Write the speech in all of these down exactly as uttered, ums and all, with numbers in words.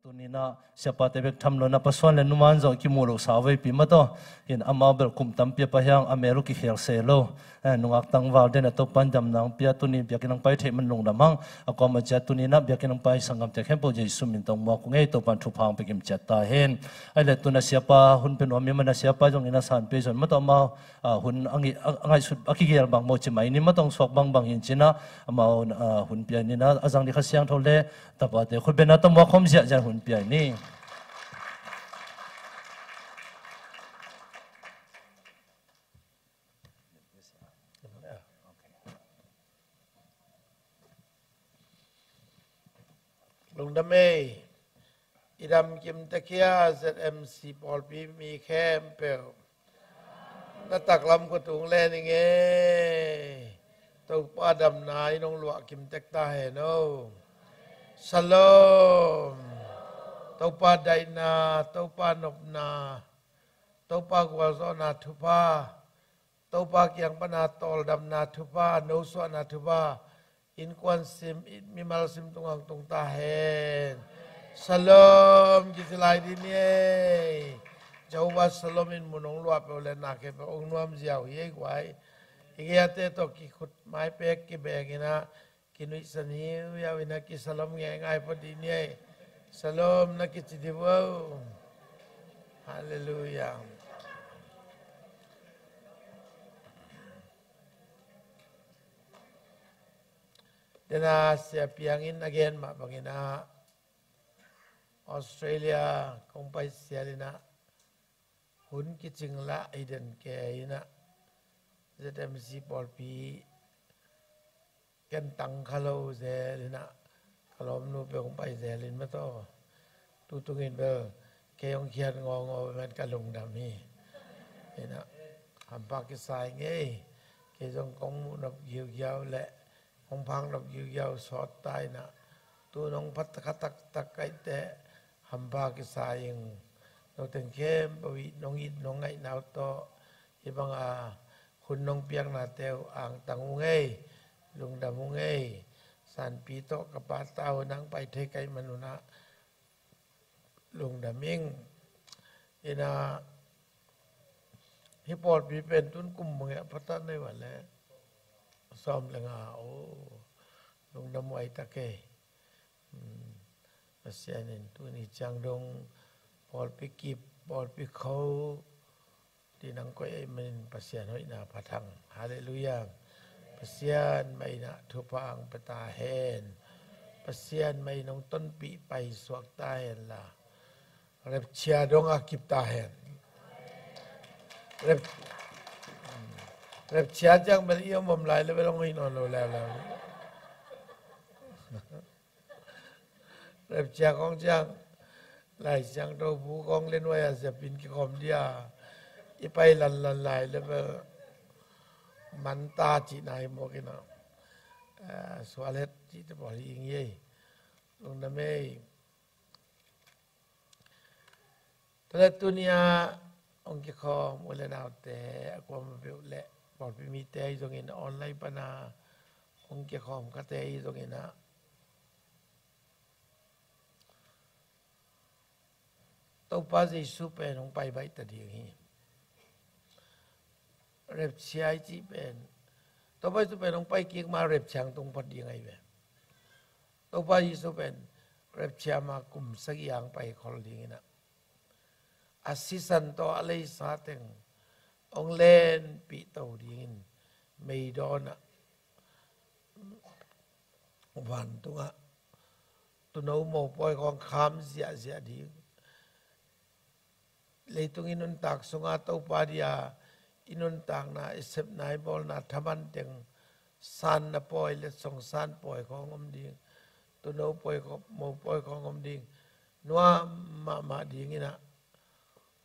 Tuni-in ah siapate bek tham lo-in ah, pasuan le numan zong kimu lo sa veipi mah tawh. Hin amau bel kum tampi a pai hiang a mel uh kikhel se lo. Eh, nungak tangval den a Topan damna hong pia, tuni biakinn hong pai theih man lungdam hang. A kuamah ciat tuni-in ah biakinn hong pai sanggamte khempeuh Jesu min tawh muak ung ei. Topan thupha hong pia kim ciat ta hen. Ai le tun a siapa hun pia nuam mi man a siapa zongin a san pia zon mah tawh amau, ah, hun a ngi-, a, a ngaihsut a kigel bang maw ci mai ni mah tawh suak bangbang hin ci-in ah amau, ah, hun pia ni-in ah a zang ding Kha Siangtho le tapate khutbetna tawh muak khawm ziahziah hun pia ni. Lungdam ei. I dam kim tek hia, Z M C pawlpi mi khempeuh? Na taklam khut tung le ning ei. Topa damna in hong luah kim tek ta hen aw. Shalom. Topa daihna, Topa nopna, Topa gualzawhna thupha, Topa kiang pana tawldamna thupha, nosuahna thupha, innkuan sim, mimal sim tungah hong tung ta hen. Shalom kici lai ding ni ei. Jehovah Shalom in mun hong luah peuh le na khempeuh hong nuam ziau hi ei guai. I geite tawh kikhut maipek kibeng in ah, kinuihsan hiauhiau in ah kishalom ngeingai phot ding ni ei. Shalom na kici dih uh aw. Halleluiah. Dena Sia Piang in a gen mah bangin ah Australia kong pai sial in ah hun kicing lah i den kei in ah Z M C pawlpi ken tang kha lo zel in ah ka lawmnu peuh hong pai zel in mah tawh. Tu tungin bel kei hong khiat ngawngawng pen ka lungdam hi. In ah hampha kisa ing ei. Kei zong kong muh nop giugiau le hong phak nop giugiau sawt ta in ah, tu nong phat kha taktak kaihte hampha kisa ing. Noteng khempeuh i nong it nong ngaihna uh tawh hih banga hun nong piaknate uh angtang ung ei. Lungdam ung ei. Sanpi tawh ka pata uh nang pai thei kaih man un ah lungdam ing. In ah hih pawlpi pen tun kum bangin a pha ta nei uh a le? Sawm le nga. Aw, lungdam huai tak ei. Hmm. Pasian in tuni ciang dong pawlpi kip, pawlpi kho ding nang koih ahih manin Pasian hoihna phat hang. Halleluiah. Pasian mah in ah thupha hong pia ta hen. Pasian mah in hong tonpih paisuak ta hen la, rapture dong a kip ta hen. Rap-, rapture ciang bel i om om lai le bel hong hoih nawn lo leuleu. Rapture kong ciang Lai Siangtho bu kong le nuai a ziapin kikhawm dia, i pai lanlan lai le bel man ta cihna hi mawk in ah, eh, sual het cihte pawl hi ing ei. Lungdam ei. Tua leh tuni-a hong kikhawm u le naute, a kuamah peuh le pawlpi mite ahi zongin, online pana hong kikhawm khate ahi zongin ah, Topa Jesu pen hong pai baih ta ding hi. Rapture i cih pen, Topa Jesu pen hong pai kik ma rapture hong tung phot ding ahi ve. Topa Jesu pen rapture ma kum sagih hong pai khol ding in ah, a sisan tawh a leisa teng hong lenpih to dingin, meidawn ah, vantungah tuuno mopawi khawng kham ziahziah ding. Leitung i nuntak sunga Topa dia i nuntakna, i sepna, i bawlna thaman teng sanna pawi, letsong san pawi khawng om ding. Tuuno pawi khawng, mopawi khawng om ding. Nuam mahmah ding in ah,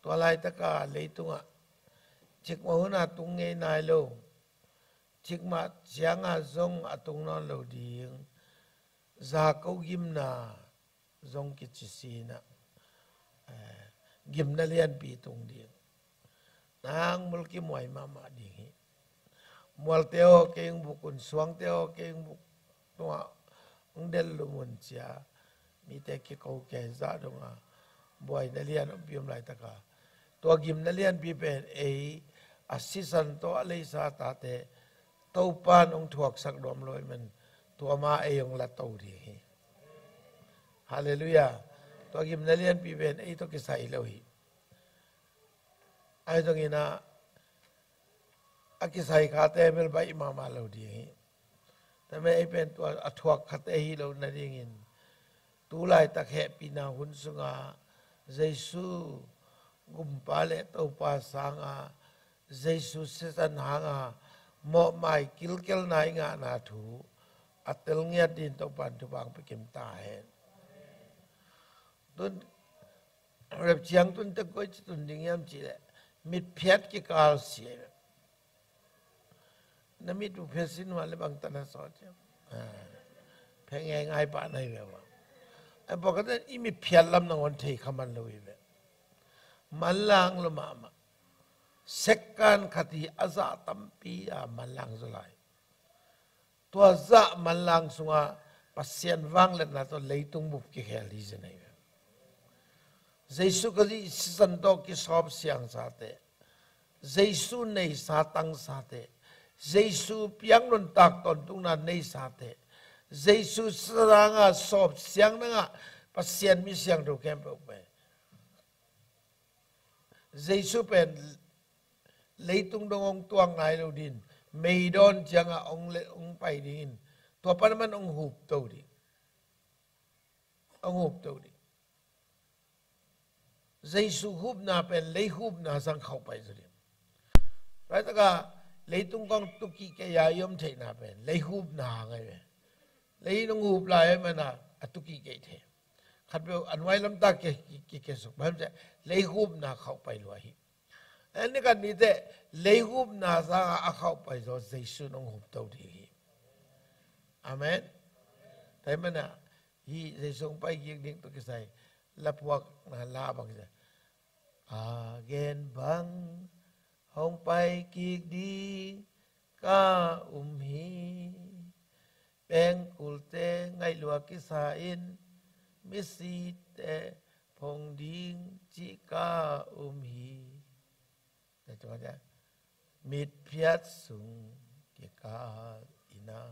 tua laitaka leitungah cikmah hun a tung ngei nai lo, cikmah cianga zong a tung nawn lo ding. Zako gimna zong kici si in ah, eh, gimna lianpi tung ding. Nang mulkimhuai mahmah ding hi. Mualte aw kei hong buk un, suangte aw kei hong buk tungah hong delh lum un ci-a, mite kiko kei zah donga buaina lian ompi om laitaka, tua gimna lianpi pen ei a sisan tawh a leisa tate Topan hong thuaksak nuam lo ahih man tua ma ei hong lato ding hi. Halleluiah. Tua gimna lianpi pen ei tawh kisai lo hi. Ahi zongin ah a kisai khate bel baih mahmah lo ding hi. Tua ahih man ei pen tua a thuak khate hi lo nadingin tu laitak hehpihna hun sunga Jesu gumpa le Topa sanga Jesu sisan hanga mawhmai kilkelna i ngahna thu a telngiat dingin Topan thupha hong pia kim ta hen. Tun rep ciang tun tek koi ci tun ding hiam cih leh mitphiat kikal si. Na mit uh phe sin uh a le bang ta na sawt hiam? Ah, phe ngeingai pah na hi ve uh a. Ai pawlkhat in i mitphiat lam nangawn thei kha man lo hi ve. Manlang lo mahmah. Second khat hi a zah tampi a manlang zaw lai. Tua zah manlang sungah Pasian vangliatna tawh leitung bup kikhel hi zen ahi ve. Jesu Khazih sisan tawh kisawp siangsate, Jesu neisa tangsate, Jesu piak nuntak tawntung na neisate, Jesu sanga sawp siang nangah Pasian mi siangtho khempeuh pen Jesu pen leitung dong hong tuak nai lo dingin meidawn ciangah hong le hong pai dingin tua pan a man hong hupto ding. Hong hupto ding. Jesu hupna pen lei hupna sang khauh pai zaw ding. Laitaka leitung kong tukih kei a i om theihna pen lei hupna hang ahi ve. Lei in hong hup lai ahih mana a tukih kei thei. Khatpeuh a nuai lamtak kei kei kei suk bang hiam cih leh lei hupna khauh pai lua hi. An ni kan nite lei hupna sanga a khauh pai zaw Jesu in hong hupto ding hi. Amen. Tua ahih mana hih Jesu hong pai kik ding tawh kisai lapuakna la bang kisai a gen bang hong pai kik ding ka um hi. Pengkulte ngaih lua kisa in misite phong ding cih ka um hi. Mitphiat sung kikal ina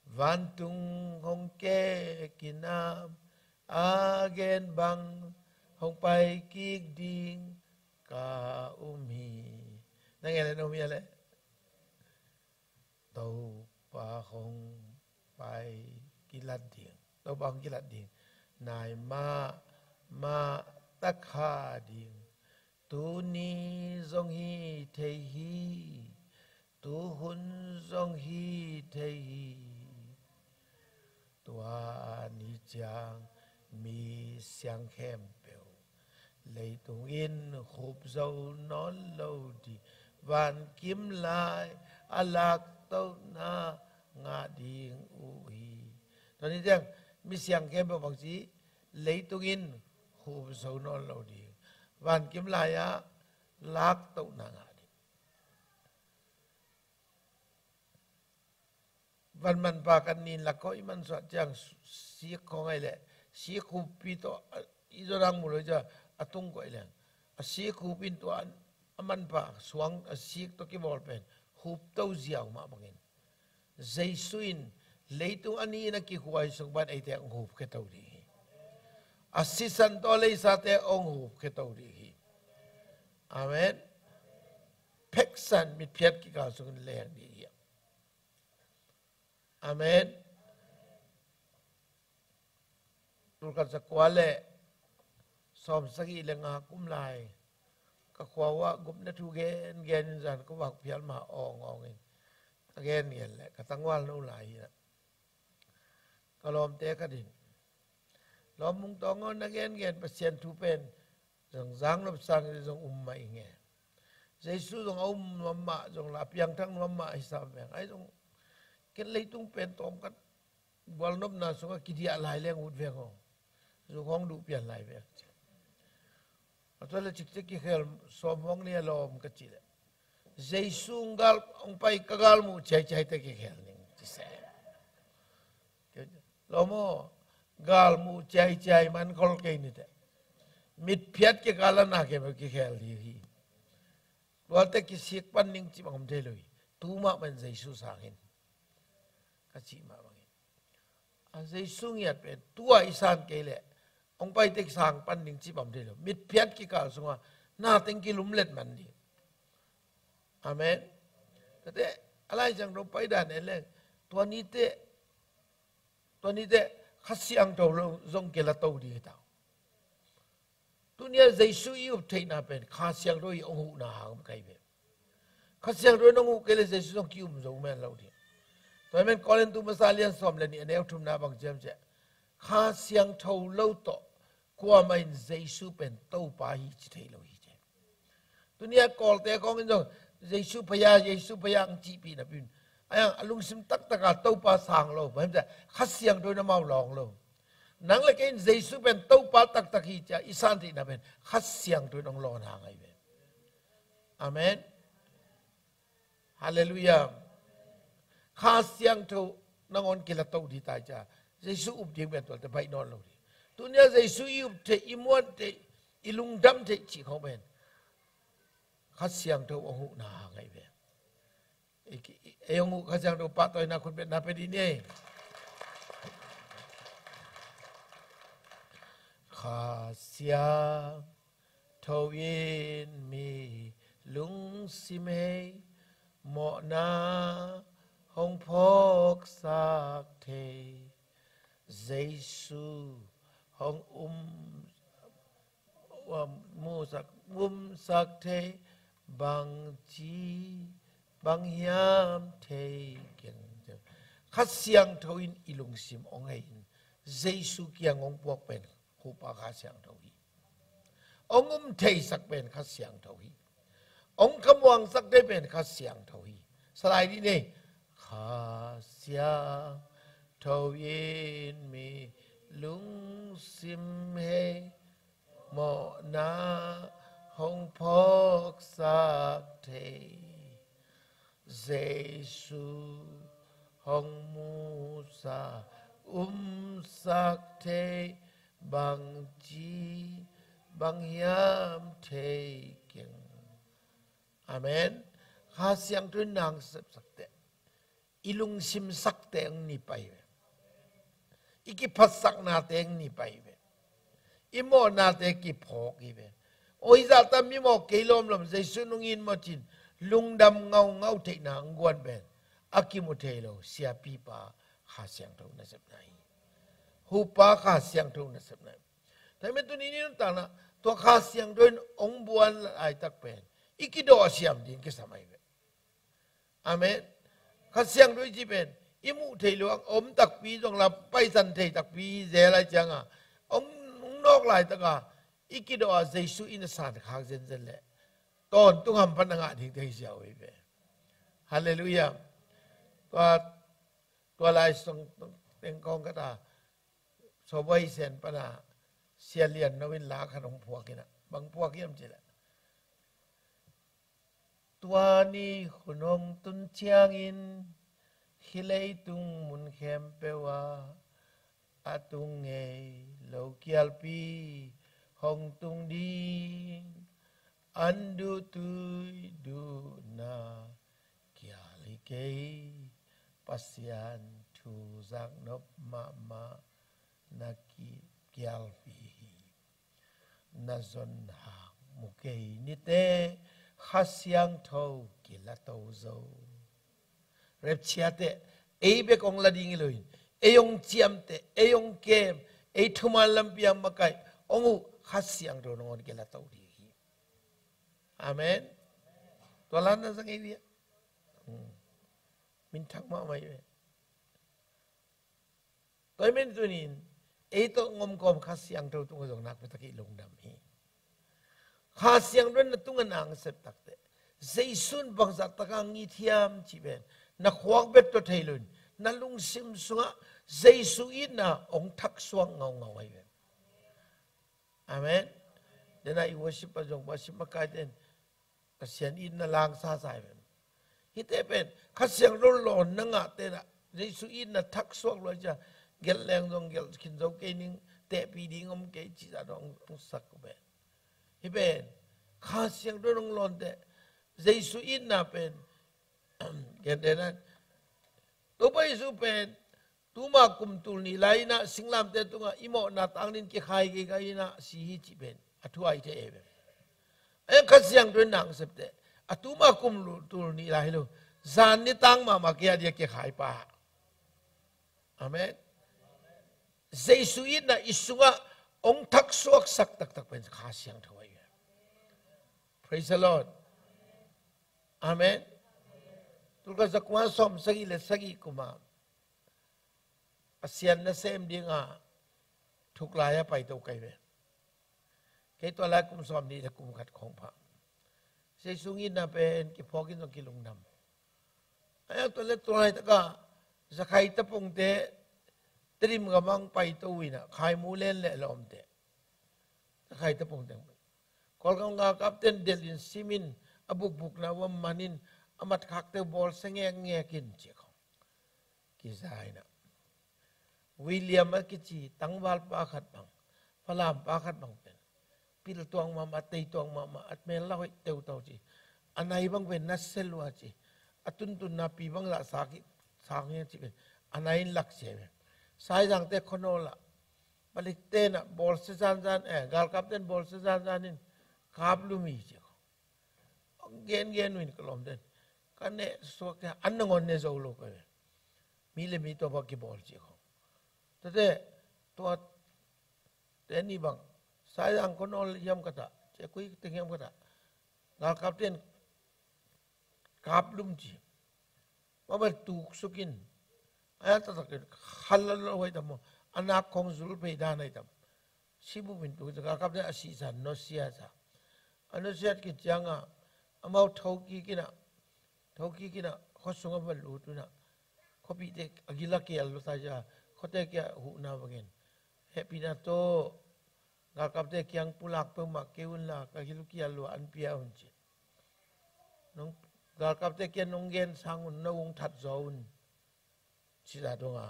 vantung hong kek ina a gen bang hong pai kik ding ka um hi. Na ngen le na um hi a le Topa hong pai kilat ding. Topa hong kilat ding. Nai mah mah takha ding. Tuni zong hi thei hi. Tuhun zong hi thei hi. Tua ni ciang mi siang khempeuh leitung in khup zo nawn lo ding. Vankim lai a laktohna ngah ding uh hi. Tua ni ciang mi siang khempeuh bangci leitung in khup zo nawn lo ding. Vankim lai-ah laktohna ngah ding. Van manpha kan nin lakkawh i mansuah ciang sik khawng ahi leh sik huppi tawh i zaw dang mu lo i ciah a tung koih leng a sik hup in tua a manpha suang a sik tawh kibawl pen hupto ziau mah bangin Jesu in leitung a ni in a kikhuai sung pan eite hong hupkheto ding hi. A sisan tawh leisate hong hupkheto ding hi. Amen. Pheksan mitphiat kikal sungin leng ding hi. Amen. Tulkhat zakua le sawmsagih le nga kum lai ka khua uah gupna thu gengen in zan ka vak phial ma awngawng in ka gengen le ka tangwal no lai hi. Ka lawmte ka din lawmung tawng aw na gengen Pasian thu pen zong zang nop sang zong um mah i nge. Jesu zong a um nuam mah zong la a piangthak nuam mah hi sam veng ai zong ken leitung pen tawm kan bual nopna sungah kidiah lai leng ut veng aw. Zu khawng duh pian lai veng. A tua le cikcik kikhel sawm hong ni a lawm ka cih leh Jesu hong gal hong pai ka gal muh ciaiciai te kikhel ning ci se. Lawm aw, Galmuh ciaiciai man khol kei nite. Mitphiat kikal a na kei mah kikhel ding hi. Tuate kisik pan ning cih bang om thei lo hi. Tu mah bang Jesu sang in. Ka cih mah bangin. A Jesu ngiat pen tua i san kei leh hong paite kisang pan ning cih bang om thei lo. Mitphiat kikal sungah na teng kilumlet man ding. Amen. Tate a Lai Siangtho pai dan en leng tua nite, tua nite Kha Siangtho lo zong kila to ding hi ta. Tunia Jesu i up theihna pen Kha Siangtho i hong huhna hang ka hi ve. Kha Siangtho in hong huh kei leh Jesu zong ki-um zo men lo ding. Tua hi men Korintu masa lian sawm le nih a neu thumna bang ciam ciah Kha Siangtho lo tawh kuamah in Jesu pen Topa hi ci thei lo hi ci. Tunia Kawlte kong in zong Jesu phaya, Jesu phaya ang cihpih napi un a yang a lungsim taktaka Topa sang lo, bang hiam ciah Kha Siangtho in amau lawng lo. Nang le kei in Jesu pen Topa taktak hi ciah i san theihna pen Kha Siangtho in hong lawn hang ahi ve. Amen. Halleluiah. Kha Siangtho nangawn kila to ding ta hi ciah Jesu up ding pen tuate baih nawn lo ding. Tunia Jesu i up theih, i muan theih, i lungdam theih cih khong pen Kha Siangtho hong huhna hang ahi ve. Ei, ei hong huh Kha Siangtho pahtawina khut betna pia dih ni. Kha Siangtho in mi lungsim hei, mawhna hong phawksak thei, Jesu hong um, um, musak, umsak thei, bangci, bang hiam thei keng. Kha Siangtho in i lungsim hong hei in, Jesu kiang hong puak pen Hupa Kha Siangtho hi. Hong um theisak pen Kha Siangtho hi. Hong khamuangsak thei pen Kha Siangtho hi. Salai dih ni. Kha Siangtho in mi lungsim hei, mawhna hong phawksak thei, Jesu hong musa, umsak thei, bangci, bang hiam thei keng. Amen. Kha Siangtho in nang sepsak teh. I lungsim sakte ang ni pai ve. I kiphatsaknate ang ni pai ve. I mawhnate kiphawk hi ve. Oi, zahta mi mawh kei lawmlawm Jesu nungin mawh cin lungdam ngaungau theihna ang guan pen a kimu thei lo siapipa Kha Siangtho nasepna hi. Hupa Kha Siangtho nasepna hi. Tua hi men tuni ni nuntakna tua Kha Siangtho in ong buan laitak pen i kidawh siam ding kisam ahi ve. Amen. Kha Siangtho i cih pen i muh theih luang om takpi zong la paisan thei takpi zel ai cianga ong, ong nawk laitaka i kidawh a Jesu in a san khak zenzen leh tawntung hamphatna ngah ding thei sia uh hi ve. Halleluiah. Tua, tua lai song teng kawng kata Sawboi Sen pana Sia Lian No in la khat hong phuak inah bang phuak hiam cileh Tua ni hun hong tun ciangin hih leitung mun khempeuh ah a tung ngei lo kialpi hong tung ding. An duhtui duhna kial hi kei, Pasian thu zaknop mahmah na ki, kialpi hi. Na zon hang mu kei nite Kha Siangtho kilato zo. Rapture teh ei bek hong la ding hi loin ei hong ciamteh, ei hong kem, ei thuman lampi a makaih hong uh Kha Siangtho nangawn kilato ding hi. Amen. Tua lan na zang ei via. Hmm. Minthang mahmah hi ve. Tua hi men tunin ei tawh ngomkawm Kha Siangtho tungah zong nakpitak i lungdam hi. Kha Siangtho in na tungah nang sep takteh Jesu in bangzah taka ngit hiam cih pen na khuak bek tawh thei loin na lungsim sungah Jesu itna hong thaksuak ngaungau ahi ve. Amen. Dena i worship a zong worship makaite in Pasian itna langsa sa hi ven. Hihte pen Kha Siangtho lawnna ngahte na Jesu itna thaksuak lua cia Gelh leng zong gelh khin zo kei ning, tehpih ding om kei cih zah dong hong sak uh pen. Hih pen Kha Siangtho in hong lawn teh, Jesu itna pen, gentehna in, Topa Jesu pen tuma kum tul nih lai inah singlamteh tungah i mawhna tang dingin kikhai gige inah si hi cih pen a thu a i thei hi pen. Ahi hang Kha Siangtho in na hong sep teh, a tuma kum lu-, tul nih lai hi lo, zan ni tang mahmah kei a dia kikhai pah. Amen. Jesu itna i sungah hong thaksuaksak taktak pen Kha Siangtho ahi hi. Praise the Lord. Amen. Tul khat za kua sawm sagih le sagih kum ah Pasian nasem dinga thuklai ah paito ka hi ve. Kei tua lai kum sawm nih le kum khat khong pha. Jesu itna pen kiphawk in zong kilungdam. Ahi hang tua le tua laitak ah Zakhai tapongte Tedim gam ah hong paito uh inah, Khai Mu Len le a lawmte. Zakhai tapongte hong pai. Kawlgam galkapte in delh in sim in, a bukbukna uh a man in, a matkhakte uh bawlsia ngekngek in ci khong. Kiza inah William a kici tangvalpa khat bang, Falampa khat bang pen pil tuang mahmah, tei tuang mahmah, a mel la hoih teutau ci. A nai bang pen nasia lua ci. A tuntun napi bang lah sa ki, sa nge ci pen a nai in lak sia pen. Saizangte khuanawl ah, palikte in ah bawlsia zanzan, eh, galkapte in bawlsia zanzan in kap lum hi ci khong. Hong gengen uh in ka lawmte in, ka neh suak te, an nangawn ne zo lo ka ve. Mi le mi tawh bang kibawl ci khong. Tuate, tuate nih bang, Saizang khuanawl hiam ka ta, Cekui teng hiam ka ta, galkapte in kap lum ci. Mah bel tuksuk in, a taktak in, khalal lo hi tam maw, a nak khong zul phei dan hi tam. Sibup in tuk, galkapte a sihsan nusia sa. A nusia kik ciangah, amau thokik in ah, thokik in ah, khua sungah va lut un ah, khuapihte a gil a kial lua sa cia, khuate kiang huhna va ngen. Hehpihna tawh, galkapte kiang pulak peuhmah kei un la, ka gil kial lua an pia un ci. Nong, galkapte kiang nong gen sang un, no ung that zaw un. Cih zah dong a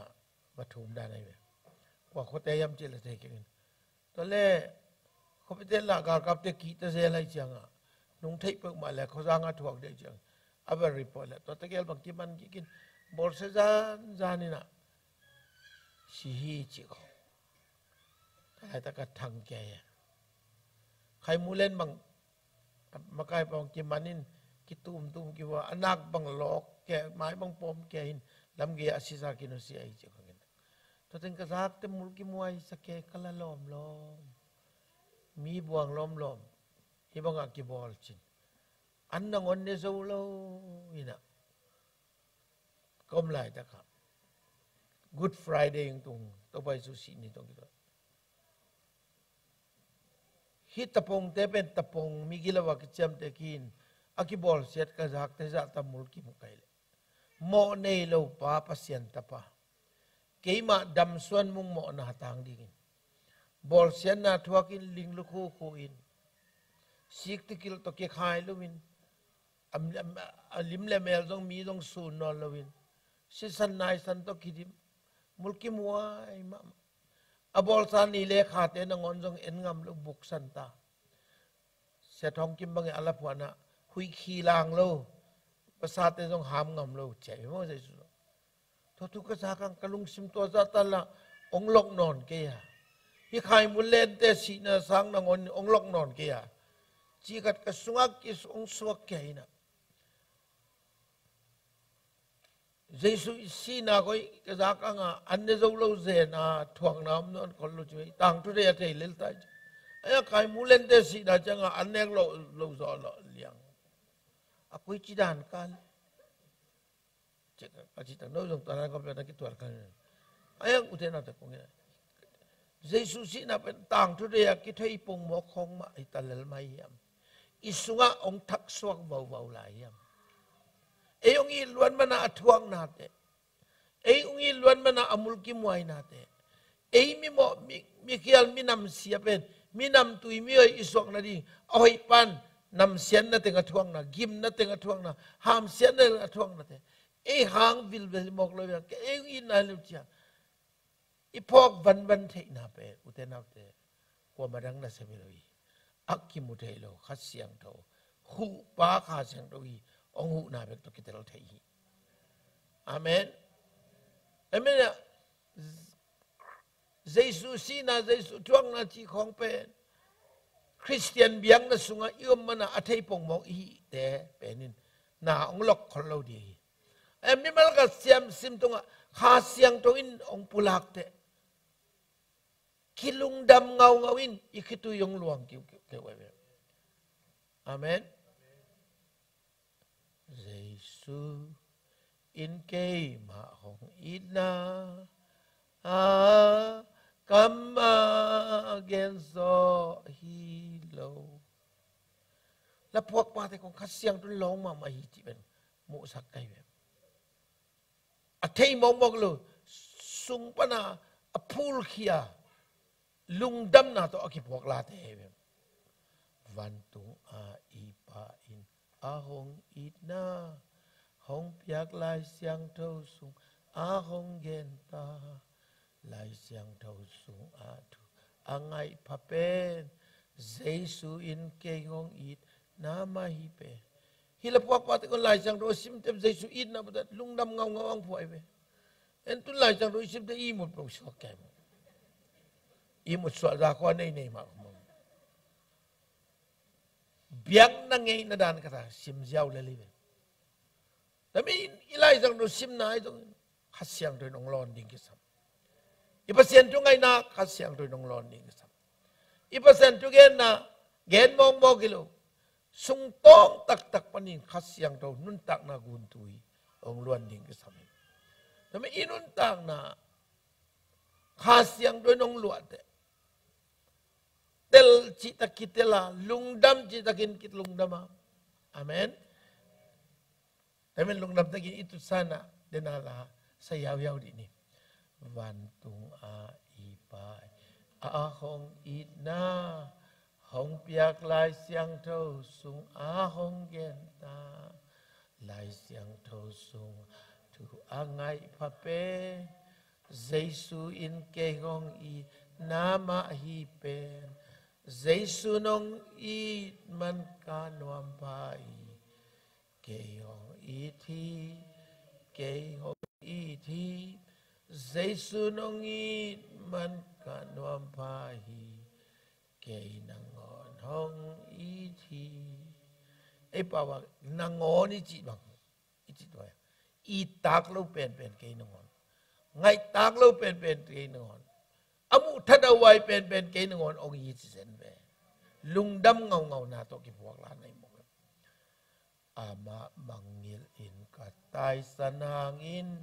va thum dan ahi ve. Kua khuate hiam cih le thei keng in. Tua le, khuapite lah galkapte kihta zel ahih ciangah, nong theih peuhmah le khuazang a thuak ding ahih ciangah, a va report le, tuate gel bang kiman kik in, bawlsia zanzan in ah si hi ci khong. Tua laitak a thang kei a. Khai Mu Len bang, a makaipa bang kiman in, kitumtum kiva, a nak bang lawk kei, mai bang pawm kei in, lamgei ah a sisa kinusia hi ci khong in. Tua teng ka zakte mulkimhuai sa kei, ka la lawmlawm. Mi buang lawmlawm. Hih bangah kibawl cin. An nangawn ne zo lo in ah. Ka om laitak ah Good Friday in tung, Topa Jesu sih ni tawh kituak. Hih tapongte pen tapong migilo a kiciamteh khin, a kibawlsiat ka zakte zahta mulkim uh ka hi leh. Mawh nei lo pa, Pasian tapa. Keimah damsuan mung mawhna tang dingin. Bawlsiatna thuakin, ling lukhu khuin. Sik tikilh tawh kikhai loin. A, a, a lim le mel zong mi zong sun nawn loin. Sisan naisan tawh kidim. Mulkimhuai mahmah. A bawlsa ni le khate nangawn zong en ngam lo, buksan ta. Sia Thawng Kim bangin a la phuahna, huih khi lang lo, pasate zong ham ngam lo, ci hi maw Jesu. Tua thu ka zak hang ka lungsim tua zahta lah hong lok nawn kei a. Hih Khai Mu Lente sihna sang nangawn hong lok nawn kei a. Cih khat ka sungah ki hong suak kei a. Jesu sihna koih ka zak hang a, an ne zo lo zen a, thuakna om nawn khol lo ci mai, tangthu thei a thei lel tai ci. Ahi a Khai Mu Lente sihna ciang a, an nek lo, lo zaw lo liang. A koici dan kal. Cek a ci tak no zong tua dan kal pia na kitual kal. Ahi a ute naute kong ina. Jesu sihna pen tangthu thei a kithei pongmawk khawng mah hi ta lel mai hiam? I sungah hong thaksuak vauvau lai hiam? Ei hong it luat mana a thuaknate, ei hong it luat mana a mulkimhuainate, ei mimawh, mi, mikhial, minam sia pen, minam tui, mihoih i suak nading, a hoih pan, namsiatna teng a thuakna, gimna teng a thuakna, hamsiatna teng a thuaknate, ei hang vilvel hi mawk lo hiam, ei hong itna hi lo ciang. I phawk vanvan theihna pen, ute naute, kuamah dang nasem hi lo hi. A kimu thei lo Kha Siangtho, huhpa Kha Siangtho hi. Hong huhna bek tawh kitel thei hi. Amen. Amen. Jesu sihna, Jesu thuakna cih khawng pen Khristian biakna sungah i om mana a thei pongmawk i hihte penin na hong lok khol lo ding hi. Mimal khat siam sim tungah Kha Siangtho in hong pulak teh kilungdam ngaungau in i khitui hong luang kiukiu keu ahi ve. Amen. Jesu in keimah hong itna a kam a gen zawh hi lo. Laphuakpate kong Kha Siangtho in lawng mahmah hi cih pen muhsak kai ve. A thei mawkmawk lo, sung pana a phulkhia lungdamna tawh a kiphuak late hi ve. Vantung a i Pa in a hong itna hong piak Lai Siangtho sung a hong genta. Lai Siangtho sung a thu a ngaih pha pen Jesu in kei hong itna mah hi pen. Hih laphuakpate kong Lai Siangtho a simte Jesu itna bawlta lungdam ngaungau ang phuai ve. En tun Lai Siangtho i simte i mut peuh suak kei maw. I mut suah za khua nei nei mah maw. Biakna ngeina dan ka ta sim ziau le li ve. Tami i Lai Siangtho simna i zong Kha Siangtho in hong lawn ding kisam. I Pasian thu ngaihna Kha Siangtho in hong lawn ding kisam. I Pasian thu genna gen mawkmawk hi lo. Sungtawng taktak panin Kha Siangtho nuntakna guntu hi hong luan ding kisam hi. Tami i nuntakna Kha Siangtho in hong luah teh tel cihtak kitel a, lungdam cihtakin kilungdam a. Amen. Amen. Lungdam takin i tutsa na dena la sa yauhiau dih ni. Vantung a i Pa a hong itna hong piak Lai Siangtho sung a hong genta. Lai Siangtho sung thu a ngaih pha pen Jesu in kei hong itna mah hi pen. Jesu nong it man ka nuam pha hi. Kei hong it hi, kei hong it hi. Jesu nong it man ka nuam pha hi. Kei nangawn hong it hi. Ei pau ah nangawn i cih bang, i cih tua, i tak lo penpen kei nangawn, ngaih tak lo penpen kei nangawn, a muh that a uai penpen kei nangawn hong it hi zen ve. Lungdam ngaungauna tawh kiphuak la na hi mawk. Amah mangngilh in ka taisan hangin,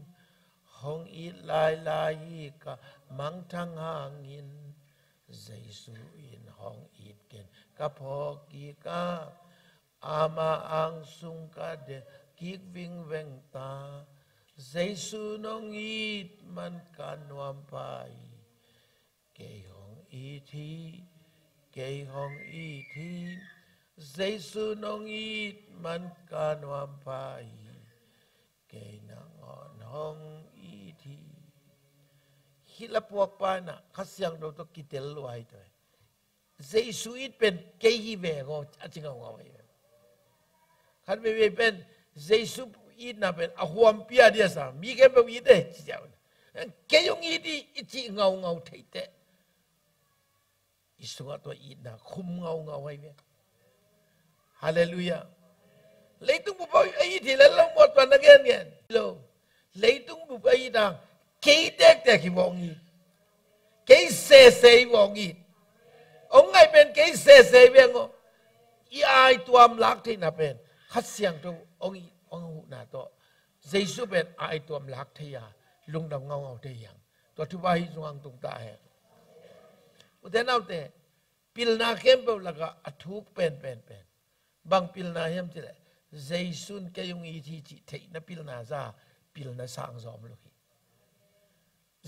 hong it lailai hi ka mangthang hangin, Jesu in hong it ken ka phawk kik a, Amah ang sung ka de kik vingveng ta. Jesu nong it man ka nuam pha hi. Kei hong it hi, kei hong it hi. Jesu nong it man ka nuam pha hi. Kei nangawn hong it hi. Hih laphuakpa in ah Kha Siangtho tawh kitel lua hi tawh. Jesu it pen kei hi ve ngaw a ci ngaungau hi ve. Khat veivei pen Jesu itna pen a huampi a dia sa mi khempeuh it e ci ziau. Kei hong it hi i cih ngaungau theiteh i sungah tua itna khum ngaungau ahi ve. Halleluiah. Leitung bup a it hi lel lo maw tua na genngen lo. Leitung bup a it hang kei tektek hi vawng it. Kei sese hi vawng it. Hong ngaih pen kei sese hi veng aw. I aituam lak theihna pen Kha Siangtho hong it hong huhna tawh Jesu pen aituam lak thei a lungdam ngaungau thei hi hang. Tua thu bang hi zong hang tung ta hen. Ute naute, pilna khempeuh lakah a thuk penpen pen bang pilna hiam cileh, Jesu in kei hong it hi cih theihna pilna za pilna sang zawm lo hi.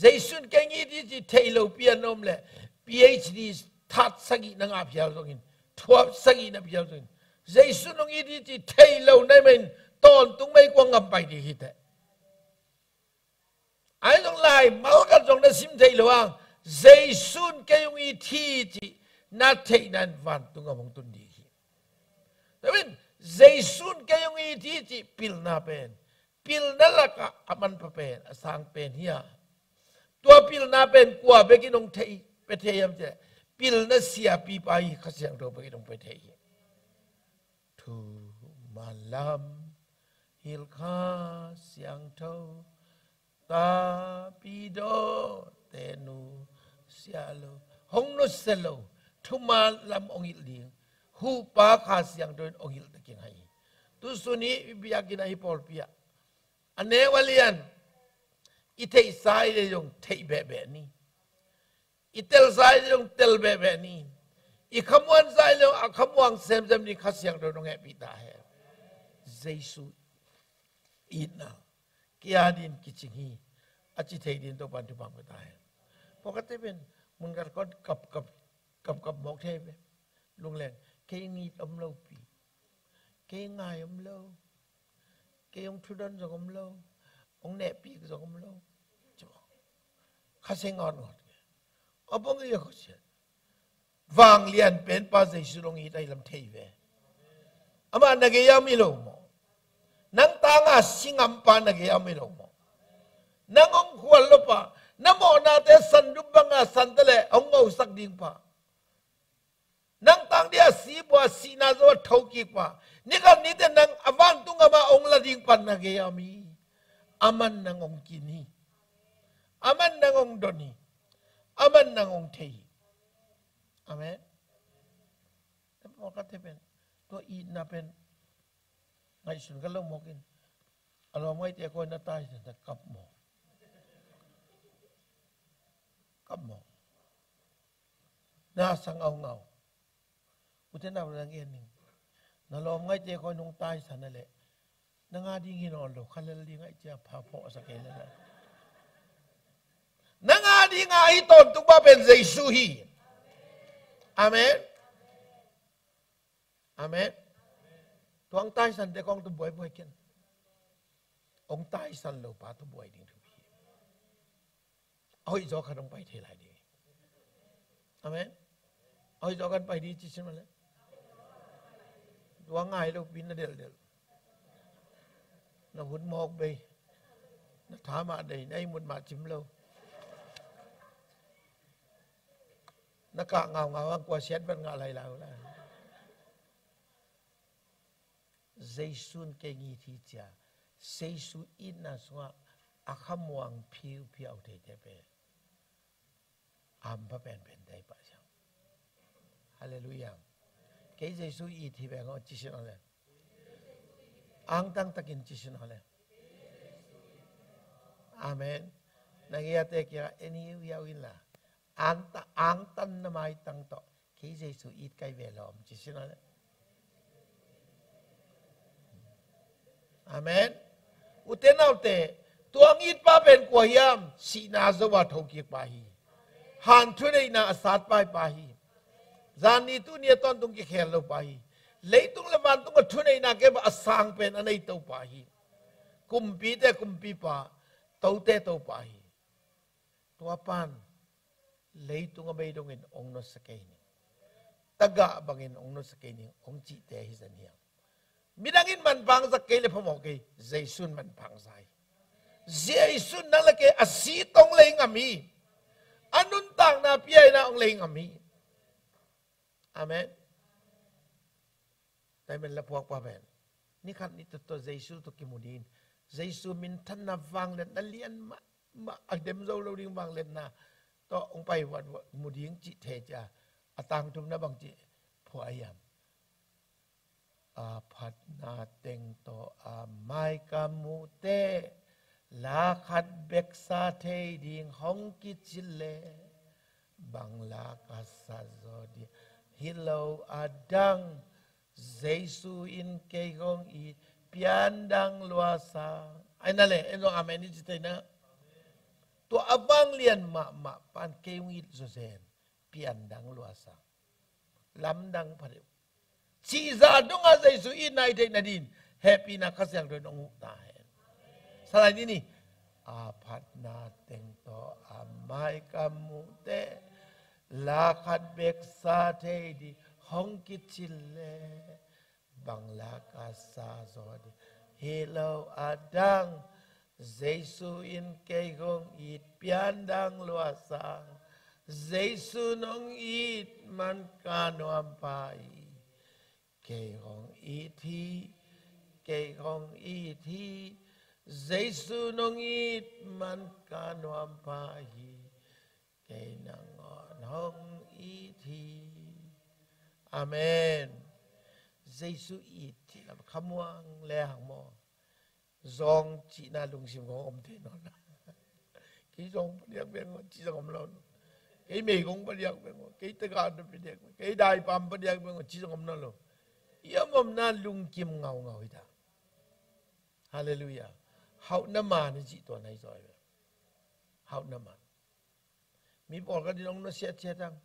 Jesu in kei hong it hi cih thei lo pian om leh PhD that sagih na ngah phial zongin, thuap sagih na phial zongin, Jesu in hong it hi cih thei lo na hih manin tawntung mei kuang ngam pai ding hi teh. Ahi zong Laimal khat zong na sim thei lo hang, Jesu'n kei hong it hi cih na theihna in vantung gam hong tun ding hi. Tua in, Jesu'n kei hong it hi cih pilna pen, pilna lakah a manpha pen, a sang pen hi a. Tua pilna pen kua bekin hong thei, pia thei hiam cih leh, pilna siapipa hi, Kha Siangtho bekin hong pia thei hi. Thuman lam hilh Kha Siangtho, tapidawte nusia lo, hong nusia lo, thuman lam hong hilh ding, huhpa Kha Siangtho in hong hilh ta kik hi. Tusun hi, i biakinn ah, i pawlpi ah, a neu a lian, i theihsa hi leh zong theih behbeh ni. I telsa hi leh zong tel behbeh ni. I khamuansa hi leh zong a khamuang semsem ni. Kha Siangtho in hong hehpih ta hen. Jesu itna kei a dingin kicing hi, a ci thei dingin Topa'n thupha hong pia ta hen. Pawlkhatte pen mun khat khawng kapkap, kapkap mawk thei ve. Lungleng, kei hong it om lo pi, kei hong ngai om lo, kei hong thudon zong om lo, hong nehpih zong om lo. Kha seng ngawtngawt. A bang hi a, khasia. Vanglian penpa Jesu in hong it ahih lam thei ve. Amah na gei ah om hi lo maw? Nang tang a si ngampa na gei ah om hi lo maw? Nang hong khual lo pa, na mawhnate sandup bang a san ta leh hong ngosak ding pa, nang tang dia si pua, sihna zo a thokik pa, ni khat ni teh nang a vantung gam ah hong la ding pa na gei ah om hi. Aman nang hong kin hi. Aman nang hong don hi. Aman nang hong thei hi. Amen. Pawlkhatte pen, tua itna pen ngaihsun kha lo mawk in, a lawm ngaihte kawikawi na taisan, na kap maw? Kap maw? Na sang aungau. U te nau, nang en ning. Na lawm ngaihte kawikawi nong taisan a leh, nang a ding hi nawn lo, kha lel ding ahih ciang pha phawksak kei lel a. Nang a ding a hi tawntung pa pen Jesu hi. Amen. Amen. Tua hong taisante kong tu buaibuai ken. Hong taisan lo pa tu buai ding thupi hi. A hoih zaw khat hong pai thei lai ding hi. Amen. A hoih zaw khat pai ding ci sin mah leh, tua ngai lo pi, na delhdel, na hun mawk bei, na tha mah dei, na ihmut mah cim lo, na kah ngaungau ang kua siat vat ngah lai lai uh lai. Jesu in kei hong it hi ci a, Jesu itna sungah a khamuang phiuphiau theite pen a hampha penpen tei pah ciang. Halleluiah. Kei Jesu it hi veng aw ci sin aw le. Angtang takin ci sin aw le. Amen. Na gei a te kiangah en hiauhiau inla, angta, angtan na maitang tawh, kei Jesu it ka hi ve lawm ci sin aw le. Amen. U te nau te, tua hong it pa pen kua hiam? Sihna zo a thokik pa hi. Han thuneihna a sat pai pa hi. Zan ni tuni a tawntung kikhel lo pa hi. Leitung le vantung a thuneihna kei a sang pen a nei Topa hi. Kumpite kumpipa, tote Topa hi. Tua pan leitung a bei dongin hong nusia kei ning, tagah bangin hong nusia kei ning, hong cihte hi zen hiam? Midang in manpha hong zak kei le phamawh kei, Jesu in manpha hong za hi. Jesu in nang le kei a si tawh hong lei ngam hi. A nuntakna pia in ah hong lei ngam hi. Amen. Taimen la phuakpa pen ni khat ni tawh, tawh Jesu tawh kimu ding, Jesu minthanna vangliatna lian mahmah, a dem zo lo ding vangliatna tawh hong pai vat, vat mu ding cih thei cia, a tangthumna bang ci phuah hiam? A phatna teng tawh a mai ka muh teh, la khat bek sa thei ding hong kici leh, bang la ka sa zaw ding hi lo a dang, Jesu in kei hong it, pian dang lua sang. Ai na le, en zong amen i ci thei na. Tua a vanglian mahmah pan kei hong it zawzen, pian dang lua sang, lamdang pha deuh. Cihzah dongah Jesu itna i theih nadin hehpihna Kha Siangtho in hong huh ta hen. Salai ni ni. a phatna teng tawh a mai ka muh teh, la khat bek sa thei ding hong kicin le, bang la ka sa zaw ding hi lo a dang. Jesu in kei hong it pian dang lua sang, Jesu nong it man ka nuam pha hi. Kei hong it hi, kei hong it hi, Jesu nong it man ka nuam pha hi. Kei nangawn hong it hi. Amen. Jesu it hi lam khamuang le hang maw. Zawng cihna lungsim kong om thei nawn lo. Kei zawng padiak beng aw ci zong om lo. Kei meigong padiak beng aw, kei tagah padiak beng, kei daipam padiak beng aw ci zong om nawn lo. I om omna lungkim ngaungau hi ta. Halleluiah. Hauhna man i cih tua nai zaw hi ve. Hauhna man. Mi pawlkhat in hong nusia ciat hang,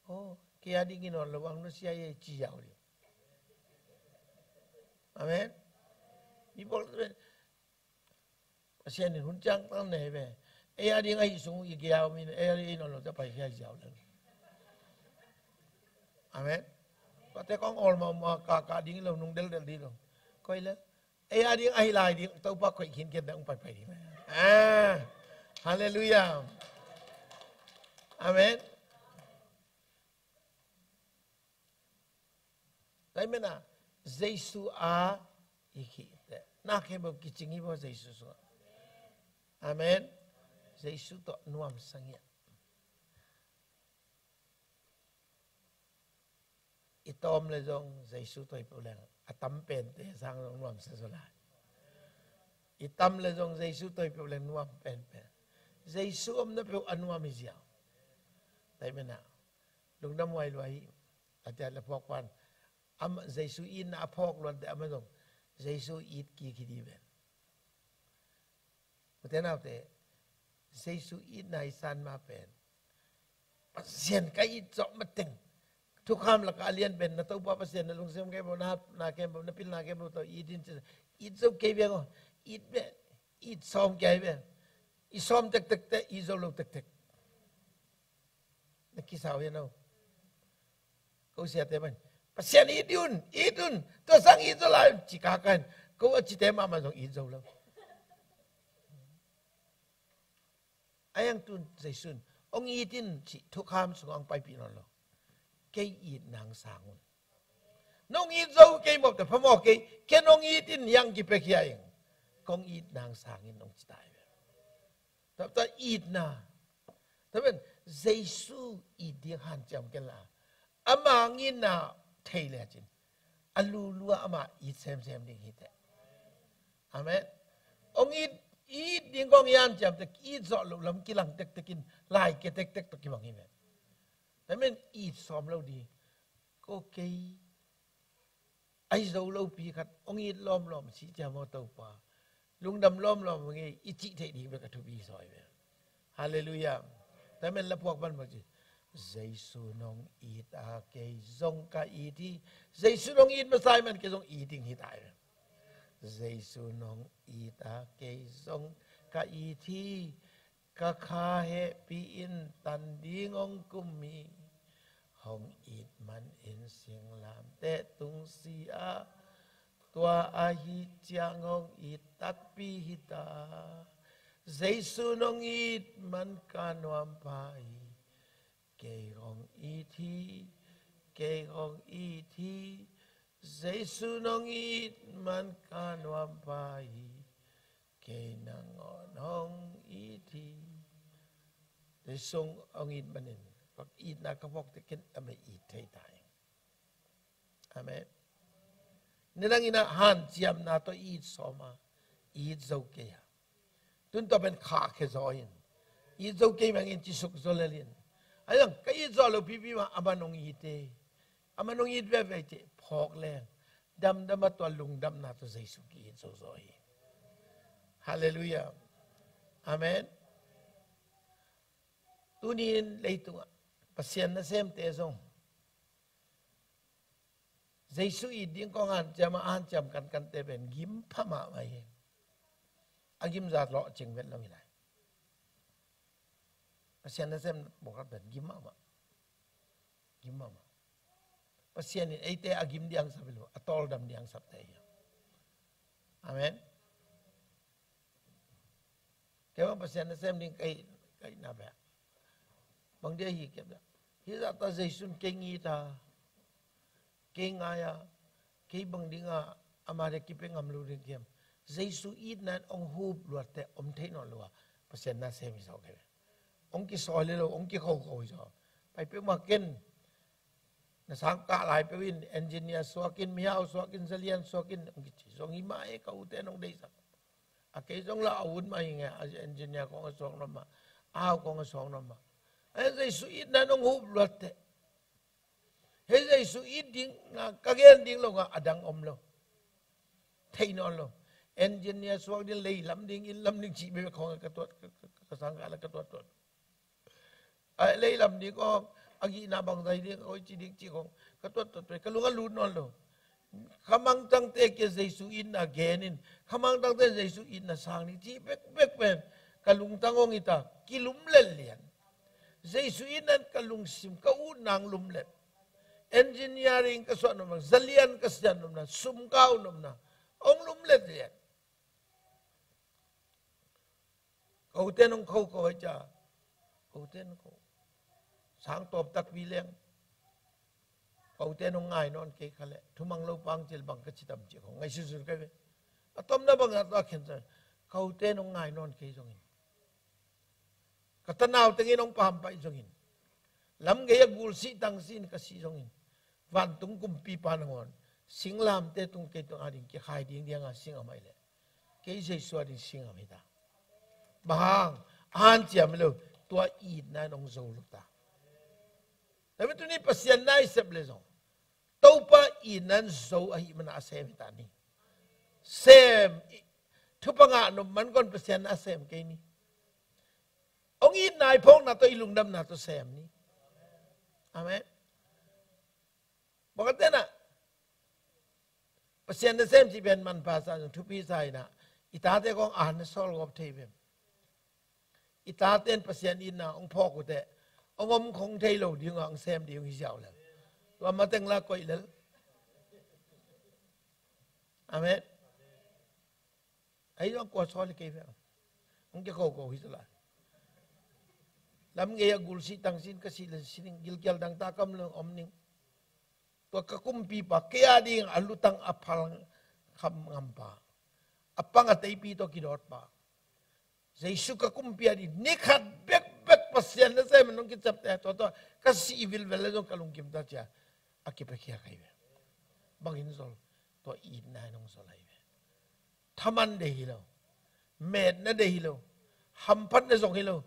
oh, kei a dingin hong lo hong nusia hi ci ziau ding. Amen. Mi pawlkhat in, Pasian in hun ciang tang nei ve. Ei a ding ahi sung i giau mi, ei a ding hong lo ta pai hi ziau le. Amen. Tua te kong awl mahmah, ka, ka ding lo, nung deldel ding lo. Koi le. Ei a ding ahi lai ding, Topa koih khinkhian ding, hong paipai ding. Ah, halleluiah. Amen. Tua ahih manin ah, Jesu a i khih teh, na khempeuh kicing hi maw Jesu sungah. Amen. Jesu tawh nuamsa ngiat. I tawm le zong Jesu tawh hi peuh leng, a tam pente sang zong nuamsa zaw lai. I tam le zong Jesu tawh hi peuh leng nuam penpen. Jesu omna peuh a nuam hi ziau. Tua ahih manin ah, lungdam huai lua hi. A tia le phawk pan, ama, Jesu itna a phawk luat teh amah zong Jesu it kik hi ding ven. Ute naute, Jesu itna i san ma pen, Pasian ka it zawh mateng. Thukham lakah a lian pen, na Topa Pasian na lungsim khempeuh, na hatna khempeuh, na pilna khempeuh tawh it in ci. It zo kei beng aw. It beh, it sawm kei beng. I sawm tektek teh, it zo lo tektek. Na kisau hian aw. Ko siate man, Pasian it un, it un, tua sang it zo lai un ci kaka in, ko a cite mahmah zong it zo lo. A iang tun Jesu in, hong it in cih thukham sungah hong paipih nawn lo. Kei it nang sang un. Nong it zo kei mawk teh phamawh kei, ken hong it in, hiang kipia khia ing. Kong it nang sang in hong ci ta hi ve. Tua, tua itna. Tua pen, Jesu it ding hanciam ken la. Ama ngitna thei le cin, a lulua ama it semsem ding hi teh. Amen. Hong it, it ding kong i hanciam teh, it zawh loh lam kilang tektek in, lai kia tektek tawh kibang hi ve. Tua pen it sawm lo ding. Ko kei ahi zo lopi khat hong it lawmlawm si cia maw Topa. Lungdam lawmlawm ngei i cih theih ding bek a thupi zaw hi ve. Halleluiah. Tua ahih manin la phuak pan bang ci. Jesu nong it a kei zong ka it hi. Jesu nong it masa ahih manin kei zong it ding hi ta hi ve. Jesu nong it a kei zong ka it hi. Ka kha hehpih in tan ding hong kum hi. Hong it manin singlamteh tung si-ah, tua ahih ciang hong it takpi hi ta. Jesu nong it man ka nuam pha hi. Kei hong it hi, kei hong it hi. Jesu nong it man ka nuam pha hi. Kei nangawn hong it hi. Jesu hong it manin, bang itna ka phawk teh ken amah it thei ta hi. Amen. Nidang in ah hanciamna tawh it sawm a, it zo kei a. Tun tua pen khahkhia zaw in, it zo kei mah ing ci suk zaw lel in. A iang ka it zawh loh pipi mah amah nong it e. Amah nong it veve ci phawk leng, damdam a tua lungdamna tawh Jesu ki-it zo zaw hi. Halleluiah. Amen. Tuni in leitungah Pasian nasemte zong Jesu it ding kong hanciam a, hanciam kankante pen gim pha mahmah hi. a gimza lawh cing vet lo hi lai. Pasian nasem pawlkhat pen gim mahmah. Gim mahmah. Pasian in eite a gim diang sap hi lo, a tawldam diang sapte hi. Amen. Kei bang Pasian nasem ding ka hih, ka hihna pen bang dia hi kei bang. Hih zahta Jesu in kei ngit a, kei ngai a, kei bang dinga ama dia kipia ngam lo ding kiam. Jesu itna in hong hup luatte om thei nawn lo a, Pasian nasem hi zaw kei. Hong kisawl hi lo, hong kikhokho hi zaw. Pai peuhmah ken, na sang kah lai peuh in engineer suak in, mihau suak in, zalian suak in, hong kici zong hi mah e, ka ute in hong deihsak. A kei zong lah a ut mah hi nge, a engineer kong a suak nuam mah, a hau kong a suak nuam mah. A Jesu itna in hong hup luatte. Hei Jesu it ding, nga, ka gen ding lo nga, a dang om lo. Thei nawn lo. Engineer suak ding, lei lam ding, inn lam ding cih bek khong ka tuat, ka, ka, ka sang kah la ka tuat tuat. A lei lam ding khong, a gihna bangzah ding, a koici ding cih khong ka tuat tuat pei, ka lung a lut nawn lo. Khamangtangte kia Jesu itna gen in, khamangtangte Jesu itna sang ding cih bekbek pen ka lungtang hong hi ta, kilumlet lian. Jesu itna in ka lungsim, ka utna hong lumlet. Engineering ka suah nopna, zalian ka sian nopna, sum ka au nopna hong lumlet lian. Ka ute in hong khokho hi cia. Ka ute in hong khokho. Sang tawp takpi leng, ka ute in hong ngai nawn kei kha leh, thumang lo pang cil bang ka ci tam cih khong ngaihsunsun kei ve. A tomna bang a tua khen sa, ka ute in hong ngai nawn kei zongin, ka tanau tengin hong pampai zongin, lam gei a gul sih tang sih in ka sih zongin, vantung kumpipa nangawn singlamte tung kei tung ading kikhai ding dianga singam ahih leh, kei Jesu ading singam hi ta. Bang hang? A hanciam hi lo, tua itna in hong zo lo ta. Tua mi tuni Pasian na i sep leh zong, Topa itna in zo ahih manin a sem hi ta ni. Sem, i, thupha ngah nop man kong Pasian na a sem kei ni. Hong itna i phawkna tawh, i lungdamna tawh sem ni. Amen. Bang a tena Pasian nasem cih pen manpha sa zong thupi sa hi na, i tate kong an na sawl gawp thei ve. I tate in Pasian itna hong phawk uh teh, hong om khong thei lo ding a, hong sem ding hi ziau lel. Tua mateng la koih lel. Amen. Ahi zong kua sawl hi kei ve. Hong kikhokho hi sa lai. Lam gei a gul sih tang sih in ka sih leh si ning, gilkial dangtak kam lo om ning. Tua ka kumpipa, kei ading a lutang a phal kham ngampa, a pang a teipi tawh kidawtpa, Jesu ka kumpi ading, ni khat bekbek Pasian nasem in hong kiciapteh, tua, tua ka sih vilvel leh zong ka lungkim ta cia, a kipiakhia kei ve. Bangin zol? Tua itna in hong zol ahi ve. Thaman deih hi lo, metna deih hi lo, hamphatna zong hi lo.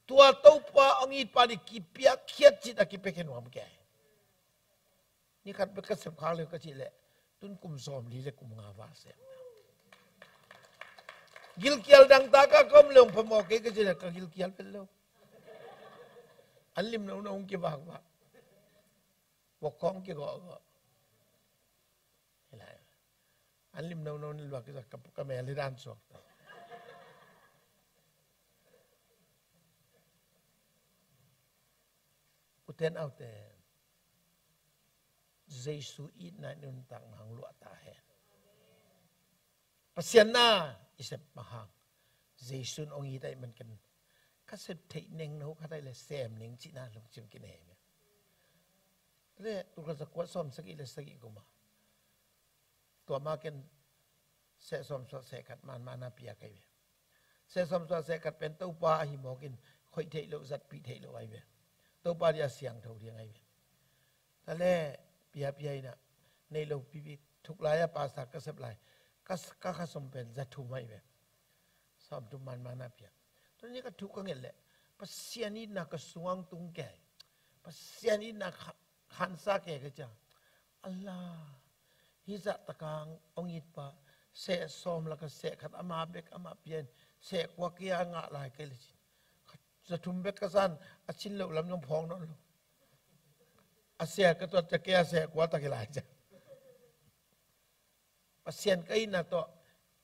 Tua Topa hong itpa ading kipiakkhiat cih a kipiakhia nuam kei. Ni khat bek ka sep khak leh ka cih leh, tun kum sawmli leh kum nga val sem ta. Gilkial dangtak a ka om leh hong phamawh kei ka cih leh, ka gilkial vet lo. An lim nono hong kivakvak, vok khong kigawhgawh. Hi lai. An lim nono ni luak kisa ka, ka mel hi dan suak ta. U ten au ten, Jesu itna in nuntakna hong luah ta hen. Pasian na i sep bang hang, Jesu in hong it ahih man ken ka sep theih nengno khat ahih leh sem ning cihna lungsim kinei ve. Leh tul khat za kua sawm sagih leh sagih kum a, tua ma ken seh sawm suah seh khat manmahna pia kei ve. Seh sawm suah seh khat pen Topa ahi mawk in khoih theih loh, zatpih theih loh ahi ve. Topa dia siangtho ding ahi ve. Tua leh pia pia in a, nei lo pipi, thuk lai a pastor ka sep lai, ka, ka kha sawm pen za thum ahi ve. Sawm thum manmahna pia. Tua ni ka thuk ka nget leh, Pasian itna ka sungah hong tung kei. Pasian itna kha, khansa kei ka cia. A la, hih zah taka hong itpa, seh sawm lak a seh khat ama bek ama pia in, seh kua kei a ngah lai kei leh cin, za thum bek ka san, a cin loh lam zong phawk nawn lo. A seh ka tuat cia, kei a seh kua tak hi lai cia. Pasian ka itna tawh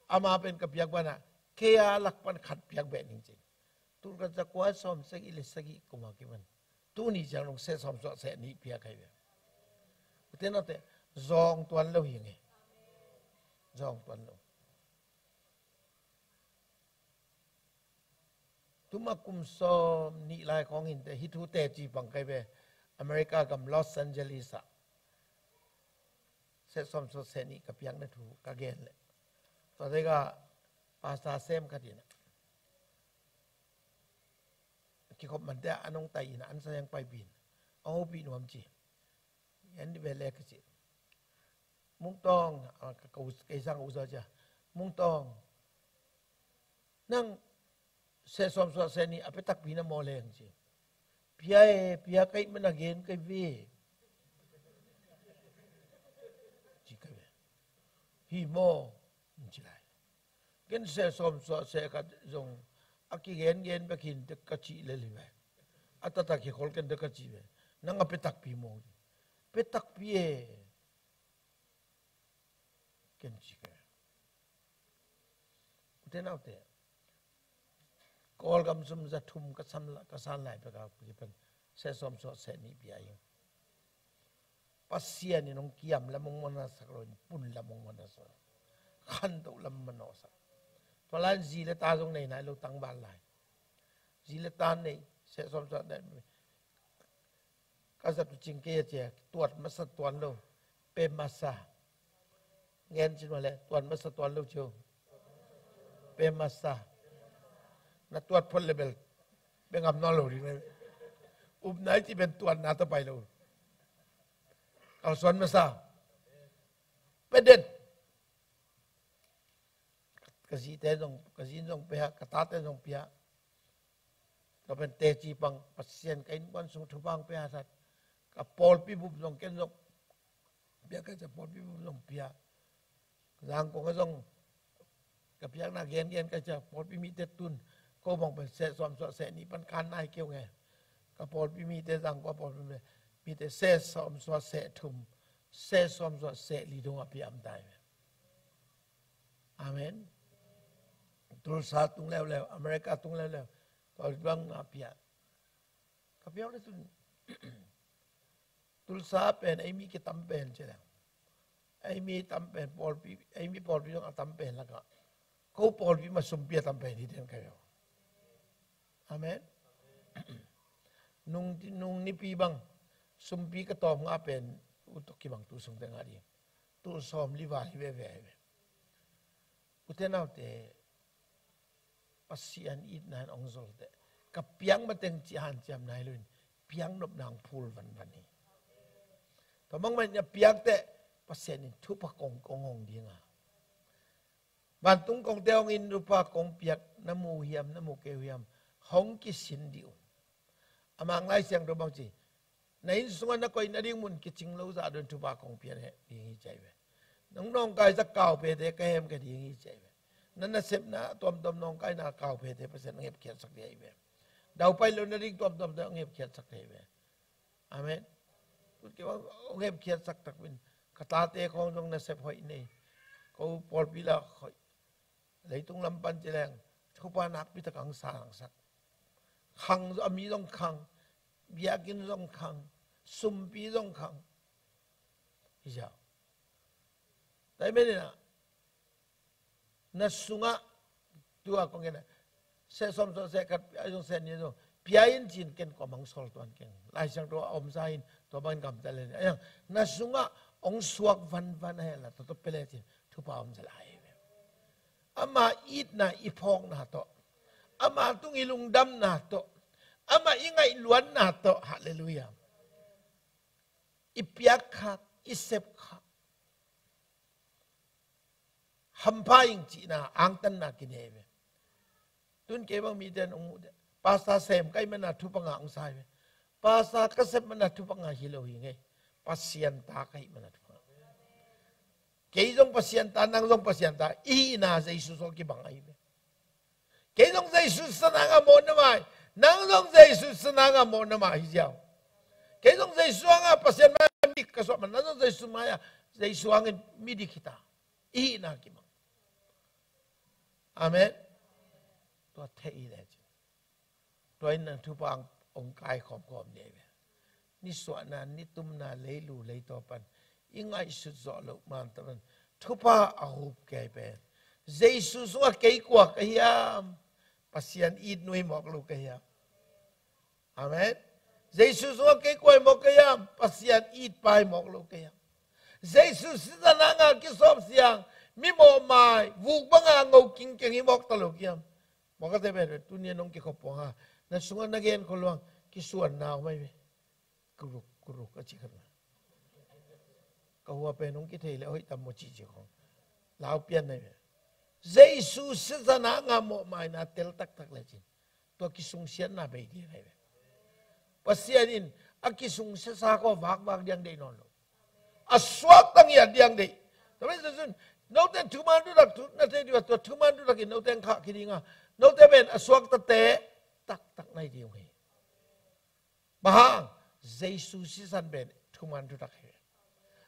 ama pen ka piak banah, Kei a lak pan khat piak beh ning cin. Tul khat za kua sawm sagih le sagih kum a kiman tuni ciang dong seh sawm suah seh nih piak ahi ve. Ute naute, zawng tuan lo hi nge. Zawng tuan lo. Tuma kum sawm nih lai khawng hinte hih thu teci pang kai ve. America gam Los Angeles ah seh sawm suah seh nih ka piakna thu ka gen leh, tua teka pastor sem khat in ah kikhop mante ah a nong tai in ah an sayang paipin a hopih nuam ci. En di ve le ka ci. Mungtawng, ah, ka, ka, kei sang uza cia. Mungtawng, nang seh sawm suah seh nih a pia takpi na maw leng ci. Pia e, pia kai man a gen kai ve. Ci kai ve. Hi maw? Ci lai. Ken seh sawm suah seh khat zong a kigen gen bekin te ka cih lel hi ve. A tata kikhol ken te ka cih ve. Nang a pia takpi maw? Pia takpi e. Ken ci ke. Ute naute, Kawlgam sum za thum ka san lai pek a kipan seh sawm suah seh nih pia ing. Pasian in hong kiam lam hong manasak lo in pun lam hong manasak lo. Khantoh lam manawhsak. Tua lai in zi le ta zong nei nai lo tangval lai. Zi le ta nei seh sawm suah seh nih. Ka zat uh cing kei a cia, tuat masa tuan lo. Pe masa. Ngen cin mah le, tuat masa tuan lo cio. Pe masa. Na tuat phot le bel pe ngam nawn lo ding le. Upna i ci pen tuatna tawh pai lo. Kalsuan masa. Pe den. Ka zite zong, ka zin zong pia, ka tate zong pia. Tua pen teci pang Pasian ka innkuan sung thupha hong pia that. Ka pawlpi bup zong ken zong pia ka cia, pawlpi bup zong pia. Zangkong a zong ka piakna gengen ka cia, pawlpi mite tun ko bang pen seh sawm suah seh nih pan kan nai keu nge. Ka pawlpi mite, Zangkong a pawlpi mite, mite seh sawm suah seh thum, seh sawm suah seh li dong a pia am tai ve. Amen. Tulsa tung leuleu, America tung leuleu, tua bang a pia. Ka piak le tun Tulsa pen ei mi kitam pen ci leng, ei mi tam pen pawlpi, ei mi pawlpi zong a tam pen lakah ko pawlpi mah sumpi a tam pen hi den ka piak. Amen. Nung, nung nipi bang sumpi ka tawm nga pen utok kibang tu sung te nga ding. Tu sawm li val hi veve hi ve. Ute naute, Pasian itna in ong zol teh ka piang mateng ci hanciam nai lo in piang nopna ong phul vanvan hi. Tua bangmah in a piak teh Pasian in thupha kong kong hong dinga. Vantung kongte hong in thupha kong piak na mu hiam na mu keu hiam hong kisin dih un. A Mang Lai Siangtho bang ci, na inn sungah na koih nading mun kicing lo zah dong thupha kong pian he ding hi ci ahi ve. Nong nawngkaizak kauphete ka hem ka ding hi ci ahi ve. Na nasepna tuamtuam nawngkaina kauphete Pasian hong hepkhiatsak ding ahi ve. Daupai lo nading tuamtuamte hong hepkhiatsak ding ahi ve. Amen. Tutkeu hong hepkhiatsak takpin ka tate khawng zong nasep hoih nei. Ko pawlpi la hoih. Leitung lam pan ci leng thupha nakpi tak ang sa langsak. Khang a mi zong khang, biakinn zong khang, sumpi zong khang. Hi sia. Tua ahih manin ah na sungah tua kong gen ah seh sawm sawh seh khat a zong seh nih a zong pia in cin ken kua mang sawl tuan keng. Lai Siangtho a omsa in tua bangin gamta le ni a yang na sungah ong suak vanvan a hel a tawh tawh pia le cin thupha om zia lai ve. Ama itna i phawkna tawh, ama tung i lungdamna tawh, ama i ngaihluatna tawh, halleluiah, i piak khak, i sep khak hampha ing cihna angtanna kinei ve. Tun kei bang mite in ong muh deh, pastor sem ka hih mana thupha ngah ong sai ve. Pastor ka sep mana thupha ngah hi lo hi ngei. Pasian ta ka hih mana thupha ngah. Kei zong Pasian ta, nang zong Pasian ta i hihna Jesu sung kibang ahi ve. Kei zong Jesu sanang a mawhna mah hi, nang zong Jesu sanang a mawhna mah hi ziau. Kei zong Jesu hanga Pasian mai-ah midik ka suah man, nang zong Jesu mai-ah Jesu hangin midik hita. I hihna kibang. Amen. Tua thei le cin, tua in a thupha hong kai khawmkhawm dih ve. Nisuahna, nitumna, leilu leitaw pan i ngaihsut zawh loh man ta pan thupha a hup kei pen, Jesu sungah kei kua ka hiam? Pasian it nuai mawk lo ka hiam? Amen. Jesu sungah kei kua hi mawk ka hiam? Pasian it pai mawk lo ka hiam? Jesu sisan hanga kisawp siang mi mawhmai vuk banga ngo kingkeng hi mawk ta lo ka hiam? Mawk a te pen tuni a nong kikhop puang ha, na sungah na gen khol luang kisuanna om ai ve. Kuruk kuruk a ci khat na, ka hua pen hong kithei le hoih tam maw cihcih khong lau pian nai ve. Jesu sisan hanga mawhmaina tel taktak le cin, tua kisungsiatna bei dih nai ve. Pasian in a kisungsiasa ko vakvak diang deih nawn lo. A suakta ngiat diang deih. Tua pen Jesu in note thuman thutak thu na thei dih a, tua thuman thutak in note khah kidinga, note pen a suaktate taktak nai ding hi. Bang hang? Jesu sisan pen thuman thutak hi ve.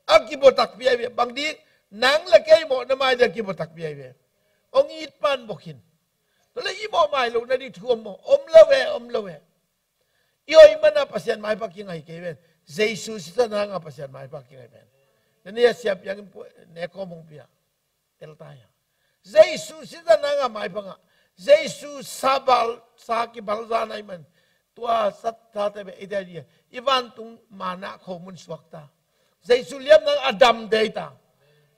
A kibaw takpi ai ve. Bang ding? Nang le kei mawh na mai dia kibaw takpi ai ve. Hong it pan bawk hin. Tua le i mawh mai lo na ding thu om maw? Om lo ve, om lo ve. I hoih mana Pasian maipha kingai kei ven. Jesu sisan hanga Pasian maipha kingai ven. Nani a siapiang in pu ne kawm hong pia. Tel ta hiang. Jesu sisan hanga maipha ngah. Jesu sabal sa kibalza nai man. Tua sat ta te be i te dia i vantung mana khomun suakta. Jesu liamna a dam dei ta.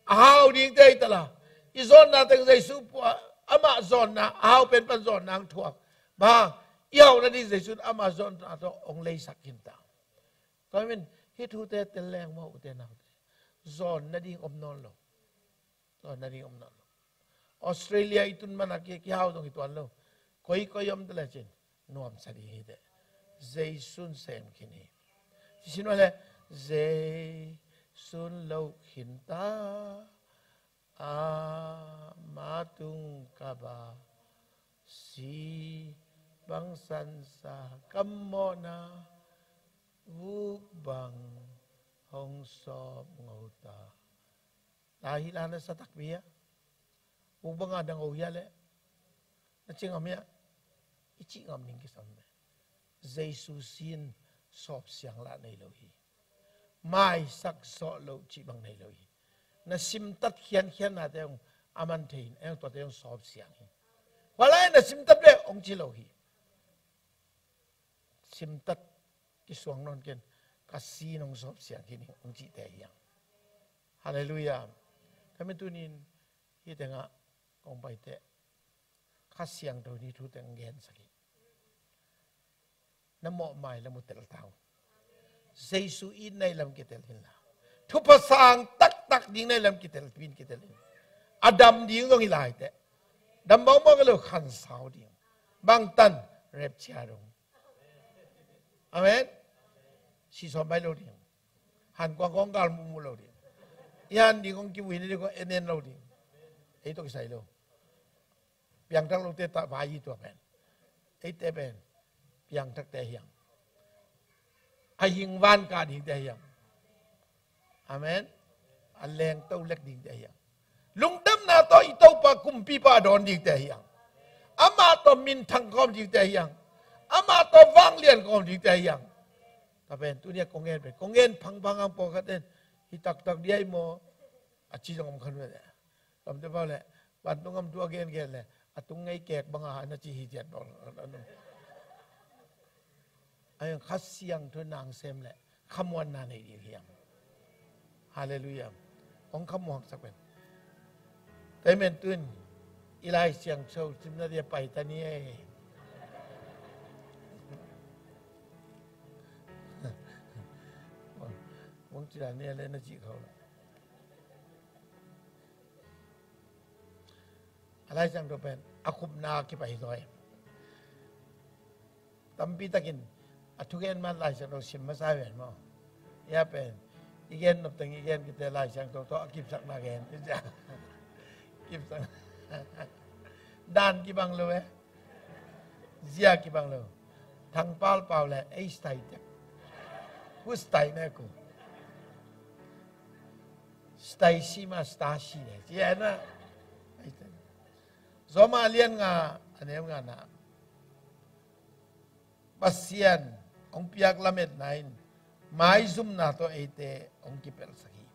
A hau ding dei ta la. I zawnna teng Jesu pua, amah zawnna a hau pen pan zawnna ang thuak. Bang i hau nading Jesu in amah zawnna tawh hong leisak khin ta. Tua min hih thute tel leng maw ute naute. Zawn nading om nawn lo. Zawn nading om nawn lo. Australia i tun mana ki, kihau zong hi tuan lo. Koi koi om te le cin nuamsa ding hi te. Jesun sem khin hi. Ci sin le Jesun lo khin ta. Ama tung kaba si bangsansa kammawhna vuk bang hong sawp ngota. Lai hi la na sa takpi a vuk banga dang o hia le na ci ngam hia? I ci ngam ning kisam me. Jesu sin sawp siang lah nei lo hi. Maisak sawh loh cih bang nei lo hi. Na simtat khiankhianna te hong a man thei in eng tuate hong sawp siang hi. Hua lai na simtat ve hong ci lo hi. Simtat kisuang nawn ken ka sin hong sawp siang hi ning hong cihte hiang. Halleluiah. Kami tunin hih tengah kong paite Kha Siangtho ni thu teng gensak hi. Na mawhmai lam uh tel ta un. Jesu it nai lam kitel hinla, thupha sang taktak ding nai lam kitel pin kitel hin. A dam ding zong hi lai teh. Dam bangmah ka lo khansau ding. Bangtan repchia dong. Amen. Sisawm bai lo ding. Han kuang kong gal mumu lo ding. I han ding kong kivui na ding kong enen lo ding. Ei tawh kisai lo. Piangthak lote ta vai hi tua pen. Eite pen piangthakte hiang. A hing van ka dingte hiang. Amen. A lengto lek dingte hiang. Lungdamna tawh i Topa kumpipa a dawn dingte hiang. Amah tawh minthang kawm dingte hiang. Amah tawh vanglian kawm dingte hiang. Ta pen tunia kong ngen pen kong ngen phangphang ang pawlkhat en hi taktak diai maw? A ci zong om khan ve. Lamte pau le vantung am thu a gengen le a tung ngei kek banga na ci hi ciat bang. A Kha Siangtho nang sem le khamuanna nei ding hiam? Halleluiah. Hong khamuangsak pen. Taimen tun i Lai Siangtho simna dia pai ta ni ei. Hong ci dan ni le na ci kho la. A Lai Siangtho pen a khupna kipai zaw e. Tampi takin a thugen man Lai Siangtho sim masa ven maw? Ia pen i gen nop teng i gen kite Lai Siangtho tawh a kipsakna gen. Kipsak. Dan kibang lo e. Zia kibang lo. Thangpal pau le ei stai tek. Hu stai ne ku. Stai si ma sta si ne. Zia na. Zoma lian nga a neu ngana, Pasian hong piak lametna in maizumna tawh eite hong kipelhsak hi.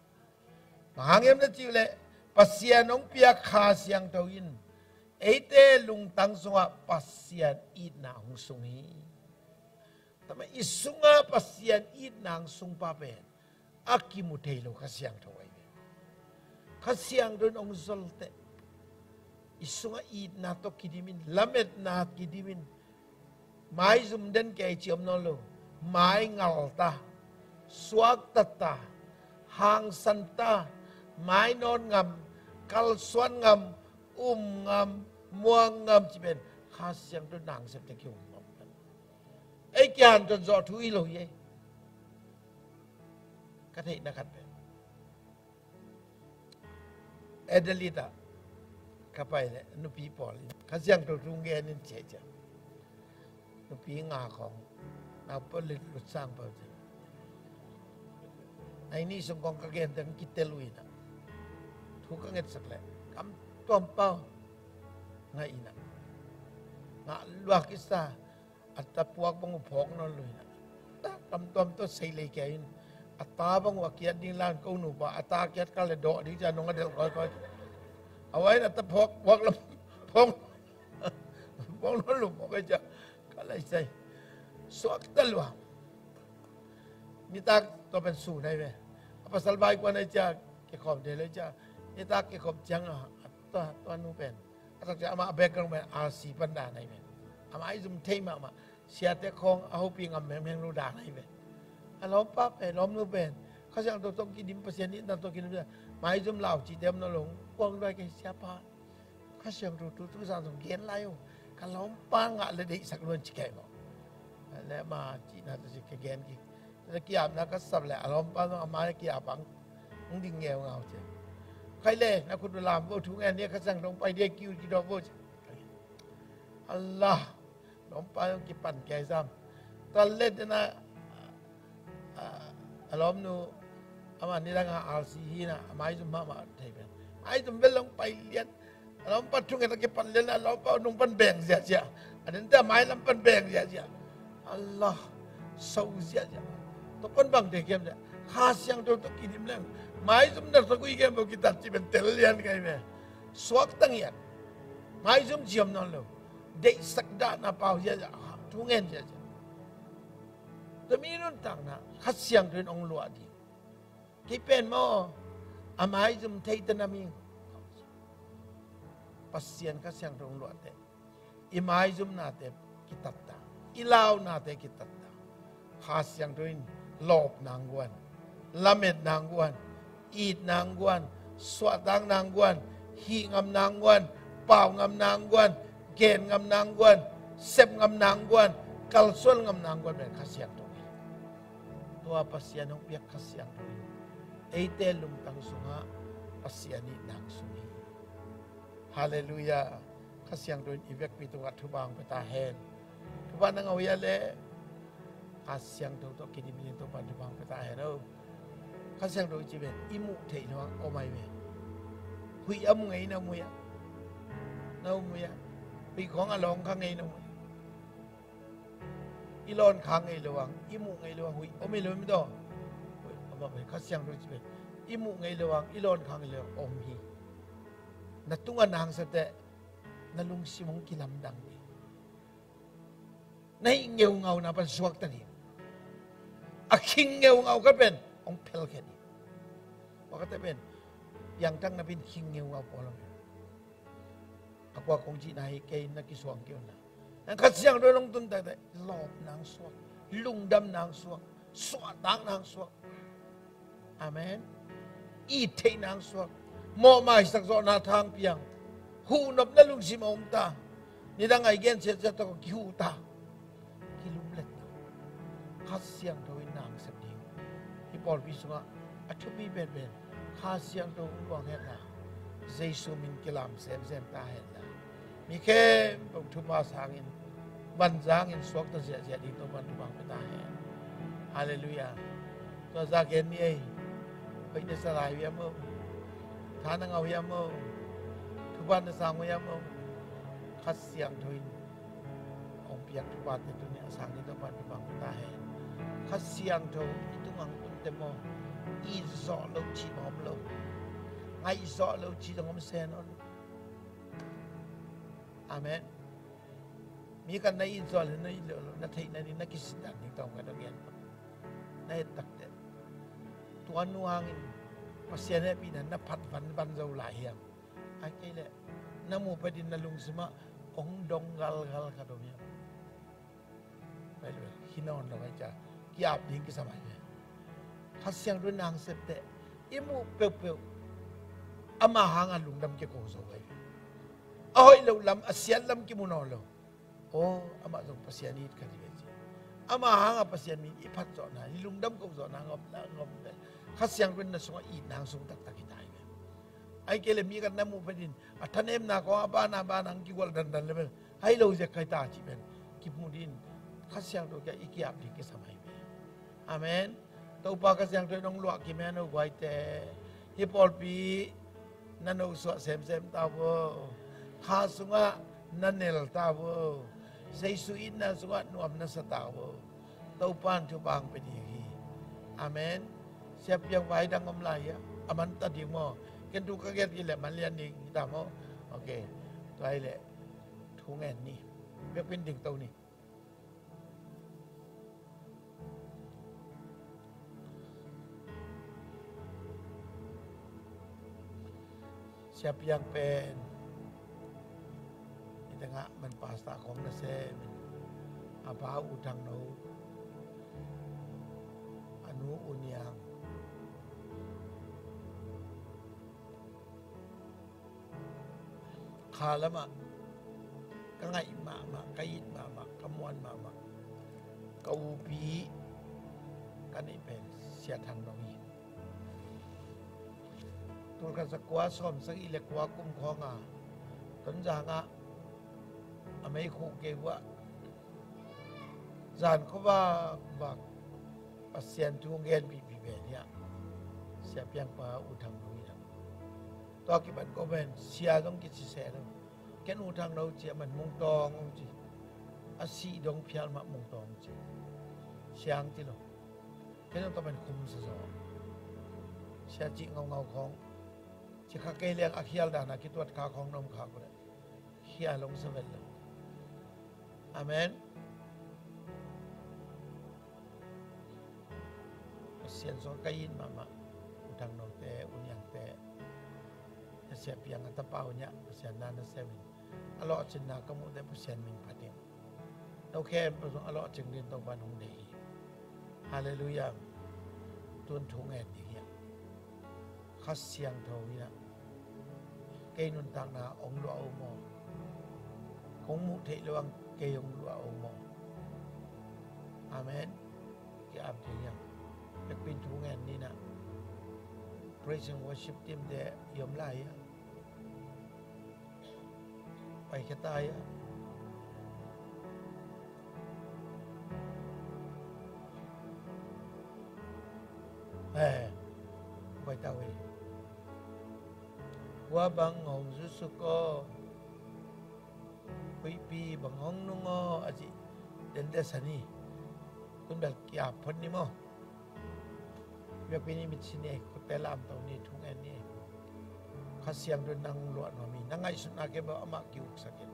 Bang hang hiam na cih uh leh Pasian hong piak Kha Siangtho in eite lungtang sungah Pasian itna hong sung hi. Tua mah i sungah Pasian itna hong sung pa pen a kimu thei lo Kha Siangtho ahi ve. Kha Siangtho in hong zol teh i sungah itna tawh kidim in, lametna kidim in, maizum den kei ci om nawn lo, mai ngal ta, suakta ta, hangsan ta, mai nawn ngam, kalsuan ngam, um ngam, muang ngam ci pen Kha Siangtho in na hong sep teh ki-um ngam. Ei kihanthawn zawh thu hi lo hi ei. Ka theihna khat pen Adelaide ah ka pai leh nupi pawl in Kha Siangtho thu gen in ci ei ciang, nupi nga khawng, nau pawlin lutsang pau ciang, nai nih sung khawng ka gen teng kitel uh in ah, thu ka ngetsak leh kam tuam pau ngah in ah, ngah luak i sa. A ta puak bang uh phawk nawn lo in ah, ta kamtuam tawh sei lei kia in, a ta bang uh a kiat ding lan ko nupa, a ta kiat ka le dawh ding cia nong a delh kawikawi. A wai in a ta phawk, phawk lam, phawk, phawk nawn lo phawk ai cia ka lai sai. Suak ta lua. Nitak tua pen su nai ve. A pasal bai kua nai cia kikhawm thei lo cia. Nitak kikhawm ciang a, a tua, tua nu pen a tak ciang amah a background pen R C pan dan ahi ve. Amah i zum thei mahmah. Siate khawng a hopi ngam menghmeng lo dan ahi ve. A lawmpa pen, lawmnu pen Kha Siangtho tawh kidim, Pasian itna tawh kidim. Maizum lau cihte om nawn lo, kuang duai kei siapa. Kha Siangtho thu tu zan zong gen lai uh. Ka lawmpa ngah le deihsak luan ci kei maw. Le ma cihna tawh ci ka gen kik. Le ki-apna ka sap le a lawmpa zong a mai ki-ap ang. Hong ding ngeungau ci. Khai le na khut uh lam vo, thu ngen ni, Kha Siangtho hong pai dia, kiu kidawk vo ci. Allah, lawmpa zong kipan kei sam. Tal le tena, a, a lawmnu, amah nidang a R C hi na, a maizum mahmah thei pen. Maizum bel hong pai lian. A lawmpa thungen a kipan lian a, a lawmpa nung pan beng ziahziah. A dente a mai lam pan beng ziahziah. Allah, so ziahziah. Tua pan bang thei kiam ziah. Kha Siangtho tawh kidim leng maizum na sakui kiam bo kitat ci pen tel lian kai ve. Suakta ngiat. Maizum ciam nawn lo. Deihsak dahna pau ziahziah. Thungen ziahziah. Tua mi nuntakna Kha Siangtho in hong luah ding. Kei pen maw, a maizum thei ta nam ing. Pasian Kha Siangtho hong luah teh i maizumnate kitat ta, i launate kitat ta. Kha Siangtho in lawp nang guan, lamet nang guan, it nang guan, suahtak nang guan, hih ngam nang guan, pau ngam nang guan, gen ngam nang guan, sep ngam nang guan, kalsuan ngam nang guan pen Kha Siangtho hi. Tua Pasian hong piak Kha Siangtho in eite lungtang sungah Pasian itna hong sung hi. Halleluiah. Kha Siangtho in i vekpi tungah thupha hong pia ta hen. Thupha na ngah uh hiam le, Kha Siangtho tawh kidim ding Topa'n thupha hong pia ta hen o. Kha Siangtho i ci pen i muh theih loh hang om ahi ve. Huih a mu ngei na mu hiam? Na mu hiam? Huih khawng a lawng kha ngei na mu hiam? I lawn kha ngei lo hang, i muh ngei lo hang huih om hi lo mi daw. Huih om a, Kha Siangtho ci pen i muh ngei lo hang, i lawn kha ngei lo hang om hi. Na tungah na hangsa teh na lungsim hong kilamdang ding. Na hih ngeungauna pan suakta ding. A khing ngeungau khat pen hong phelkhia ding. Tua khat teh pen piangthak napi in khing ngeungau pawl om hi. A kua kong cihna hi kei na kisuang kei un la. Nang Kha Siangtho in hong tun taktak lawp nang suak, lungdam nang suak, suahtak nang suak. Amen. It theih nang suak, mawhmaisak zawhna thang piang, huhnopna lungsim a om ta. Nidang a i gen siatsiat tawh kihuh ta. Kilumlet ta. Kha Siangtho in nang sep ding. Hih pawlpi sungah a thupi penpen Kha Siangtho hong luang henla, Jesu min kilam semsem ta henla, mi khempeuh thupha sangin, vanzangin suakta ziahziah ding Topa'n thupha hong pia ta hen. Halleluiah. Tua zah gen ni ei. Hoih na sa lai uh hiam o? Tha na ngah uh hiam o? Thupha na sang uh hiam o? Kha Siangtho in hong piak thupha te tuni a sang ni Topa thupha hong ta hen. Kha Siangtho i tungah hong tun teh maw, i zawh loh cih hong om lo. Ngaih zawh loh cih hong om se nawn lo. Amen. Mi khat na it zawh le na it loh lo, na theih nading, na kisit nading tawh ka dong gen. Na het tak teh. Tua nu hangin Pasian hehpihna na phat vanvan zo lai hiam? Ahih kei leh na muh phetin na lungsim ah hong dong galgal khat om hiam? Pai lo, hi nawn lo ai ca. Ki-ap ding kisam ai ve. Kha Siangtho in na hong sep teh i muh peuhpeuh ama hangah lungdam kiko zo ai ve. A hoih loh lam, a siat lam kimu nawn lo. Aw, amah zong Pasian it kha hi ve ci. Ama hangah Pasian min i phat zawhna, i lungdam ko zawhna ngawm, ngawm ve. Kha Siangtho in na sungah itna hong sung taktak hi ta hi ve. Ahih kei leh mi khat na muh phetin a thanemna kong a bana bana hong kigual dandan le bel hai lo zek khai ta cih pen kimu ding in Kha Siangtho kiang i ki-ap ding kisam ai ve. Amen. Topa Kha Siangtho in hong luah kim hen, o guai te. Hih pawlpi na nosuah semsem ta vo. Kha sungah na nel ta vo. Jesu itna sungah nuam na sa ta vo. Topa in thupha hong pia ding hi. Amen. Sia Piang vai dang om lai hia? A man ta ding maw? Ken tu ka gen kei leh man lian ding hi ta maw? Ok. Tua hi leh thu ngen ni. Biakpi in dingto ni. Sia Piang pen i tengah man pastor khong na sem in, a pa U Thang No, a nu U Niang, kha lamah ka ngaih mahmah, ka it mahmah, ka muan mahmah, ka upi ka neih pen Sia Thang No hi. Tulkhat zakua sawmsagih le kua kum khawngah Tonzang ah a meikhu kei uh ah zan khuavak vak Pasian thu genpihpih pen hiah Sia Piang pa U Thang No hi. Tua kipan ko pen sia zong kici se lo. Ken U Thang No ci a, man Mung Tawng hong ci. A sih dong phial mah Mung Tawng ci. Siang ci lo. Ken zong tua pen khum sa zaw. Sia cih ngaungau khawng ci kha kei leng a khial dan a kituat kha khawng na om kha ko leh khial hong sa vel lo. Amen. Pasian sung ka it mahmah U Thang No te, U Niang te, na Sia Piang a tapa uh niah Pasian na na sem in a lawhcinna ka muh teh Pasian min phat ing. No khempeuh zong a lawhcing ding Topa in hong deih hi. Halleluiah. Tun thu ngen ding hiam? Kha Siangtho in ah kei nuntakna hong luah uh maw? Kong muh theih loh ang kei hong luah uh maw? Amen. Ki-ap ding hiam? Biakpi in thu ngen ni in ah, praise and worship team te i om lai hiam? Paikhia ta hi a. Eh, pai ta uh hi. Kua bang hong zusuk aw, huihpi bang hong nung aw, a cih tente sa ni. Tun bel ki-ap phot ni maw? Biakpi in i mitsi ni, khutte lamto ni, thu ngen ni. Kha Siangtho in nang luah nuam hi, na ngaihsutna khempeuh amah ki-uksak in.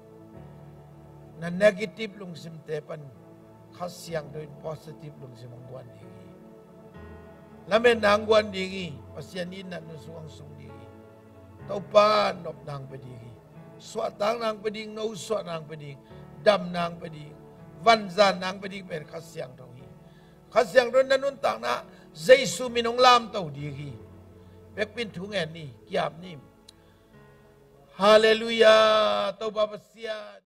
Na negative lungsimte pan Kha Siangtho in positive lungsim hong guan ding hi. Lametna hong guan ding hi, Pasian itna na sung hong sung ding hi. Topa nopna hong pia ding hi. Suahtakna hong pia ding, nosuahna hong pia ding, damna hong pia ding, vanzanna hong pia ding pen Kha Siangtho hi. Kha Siangtho in na nuntakna Jesu min hong lamto ding hi. Biakpi in thu ngen ni, ki-ap ni. Halleluiah, Topa Pasian.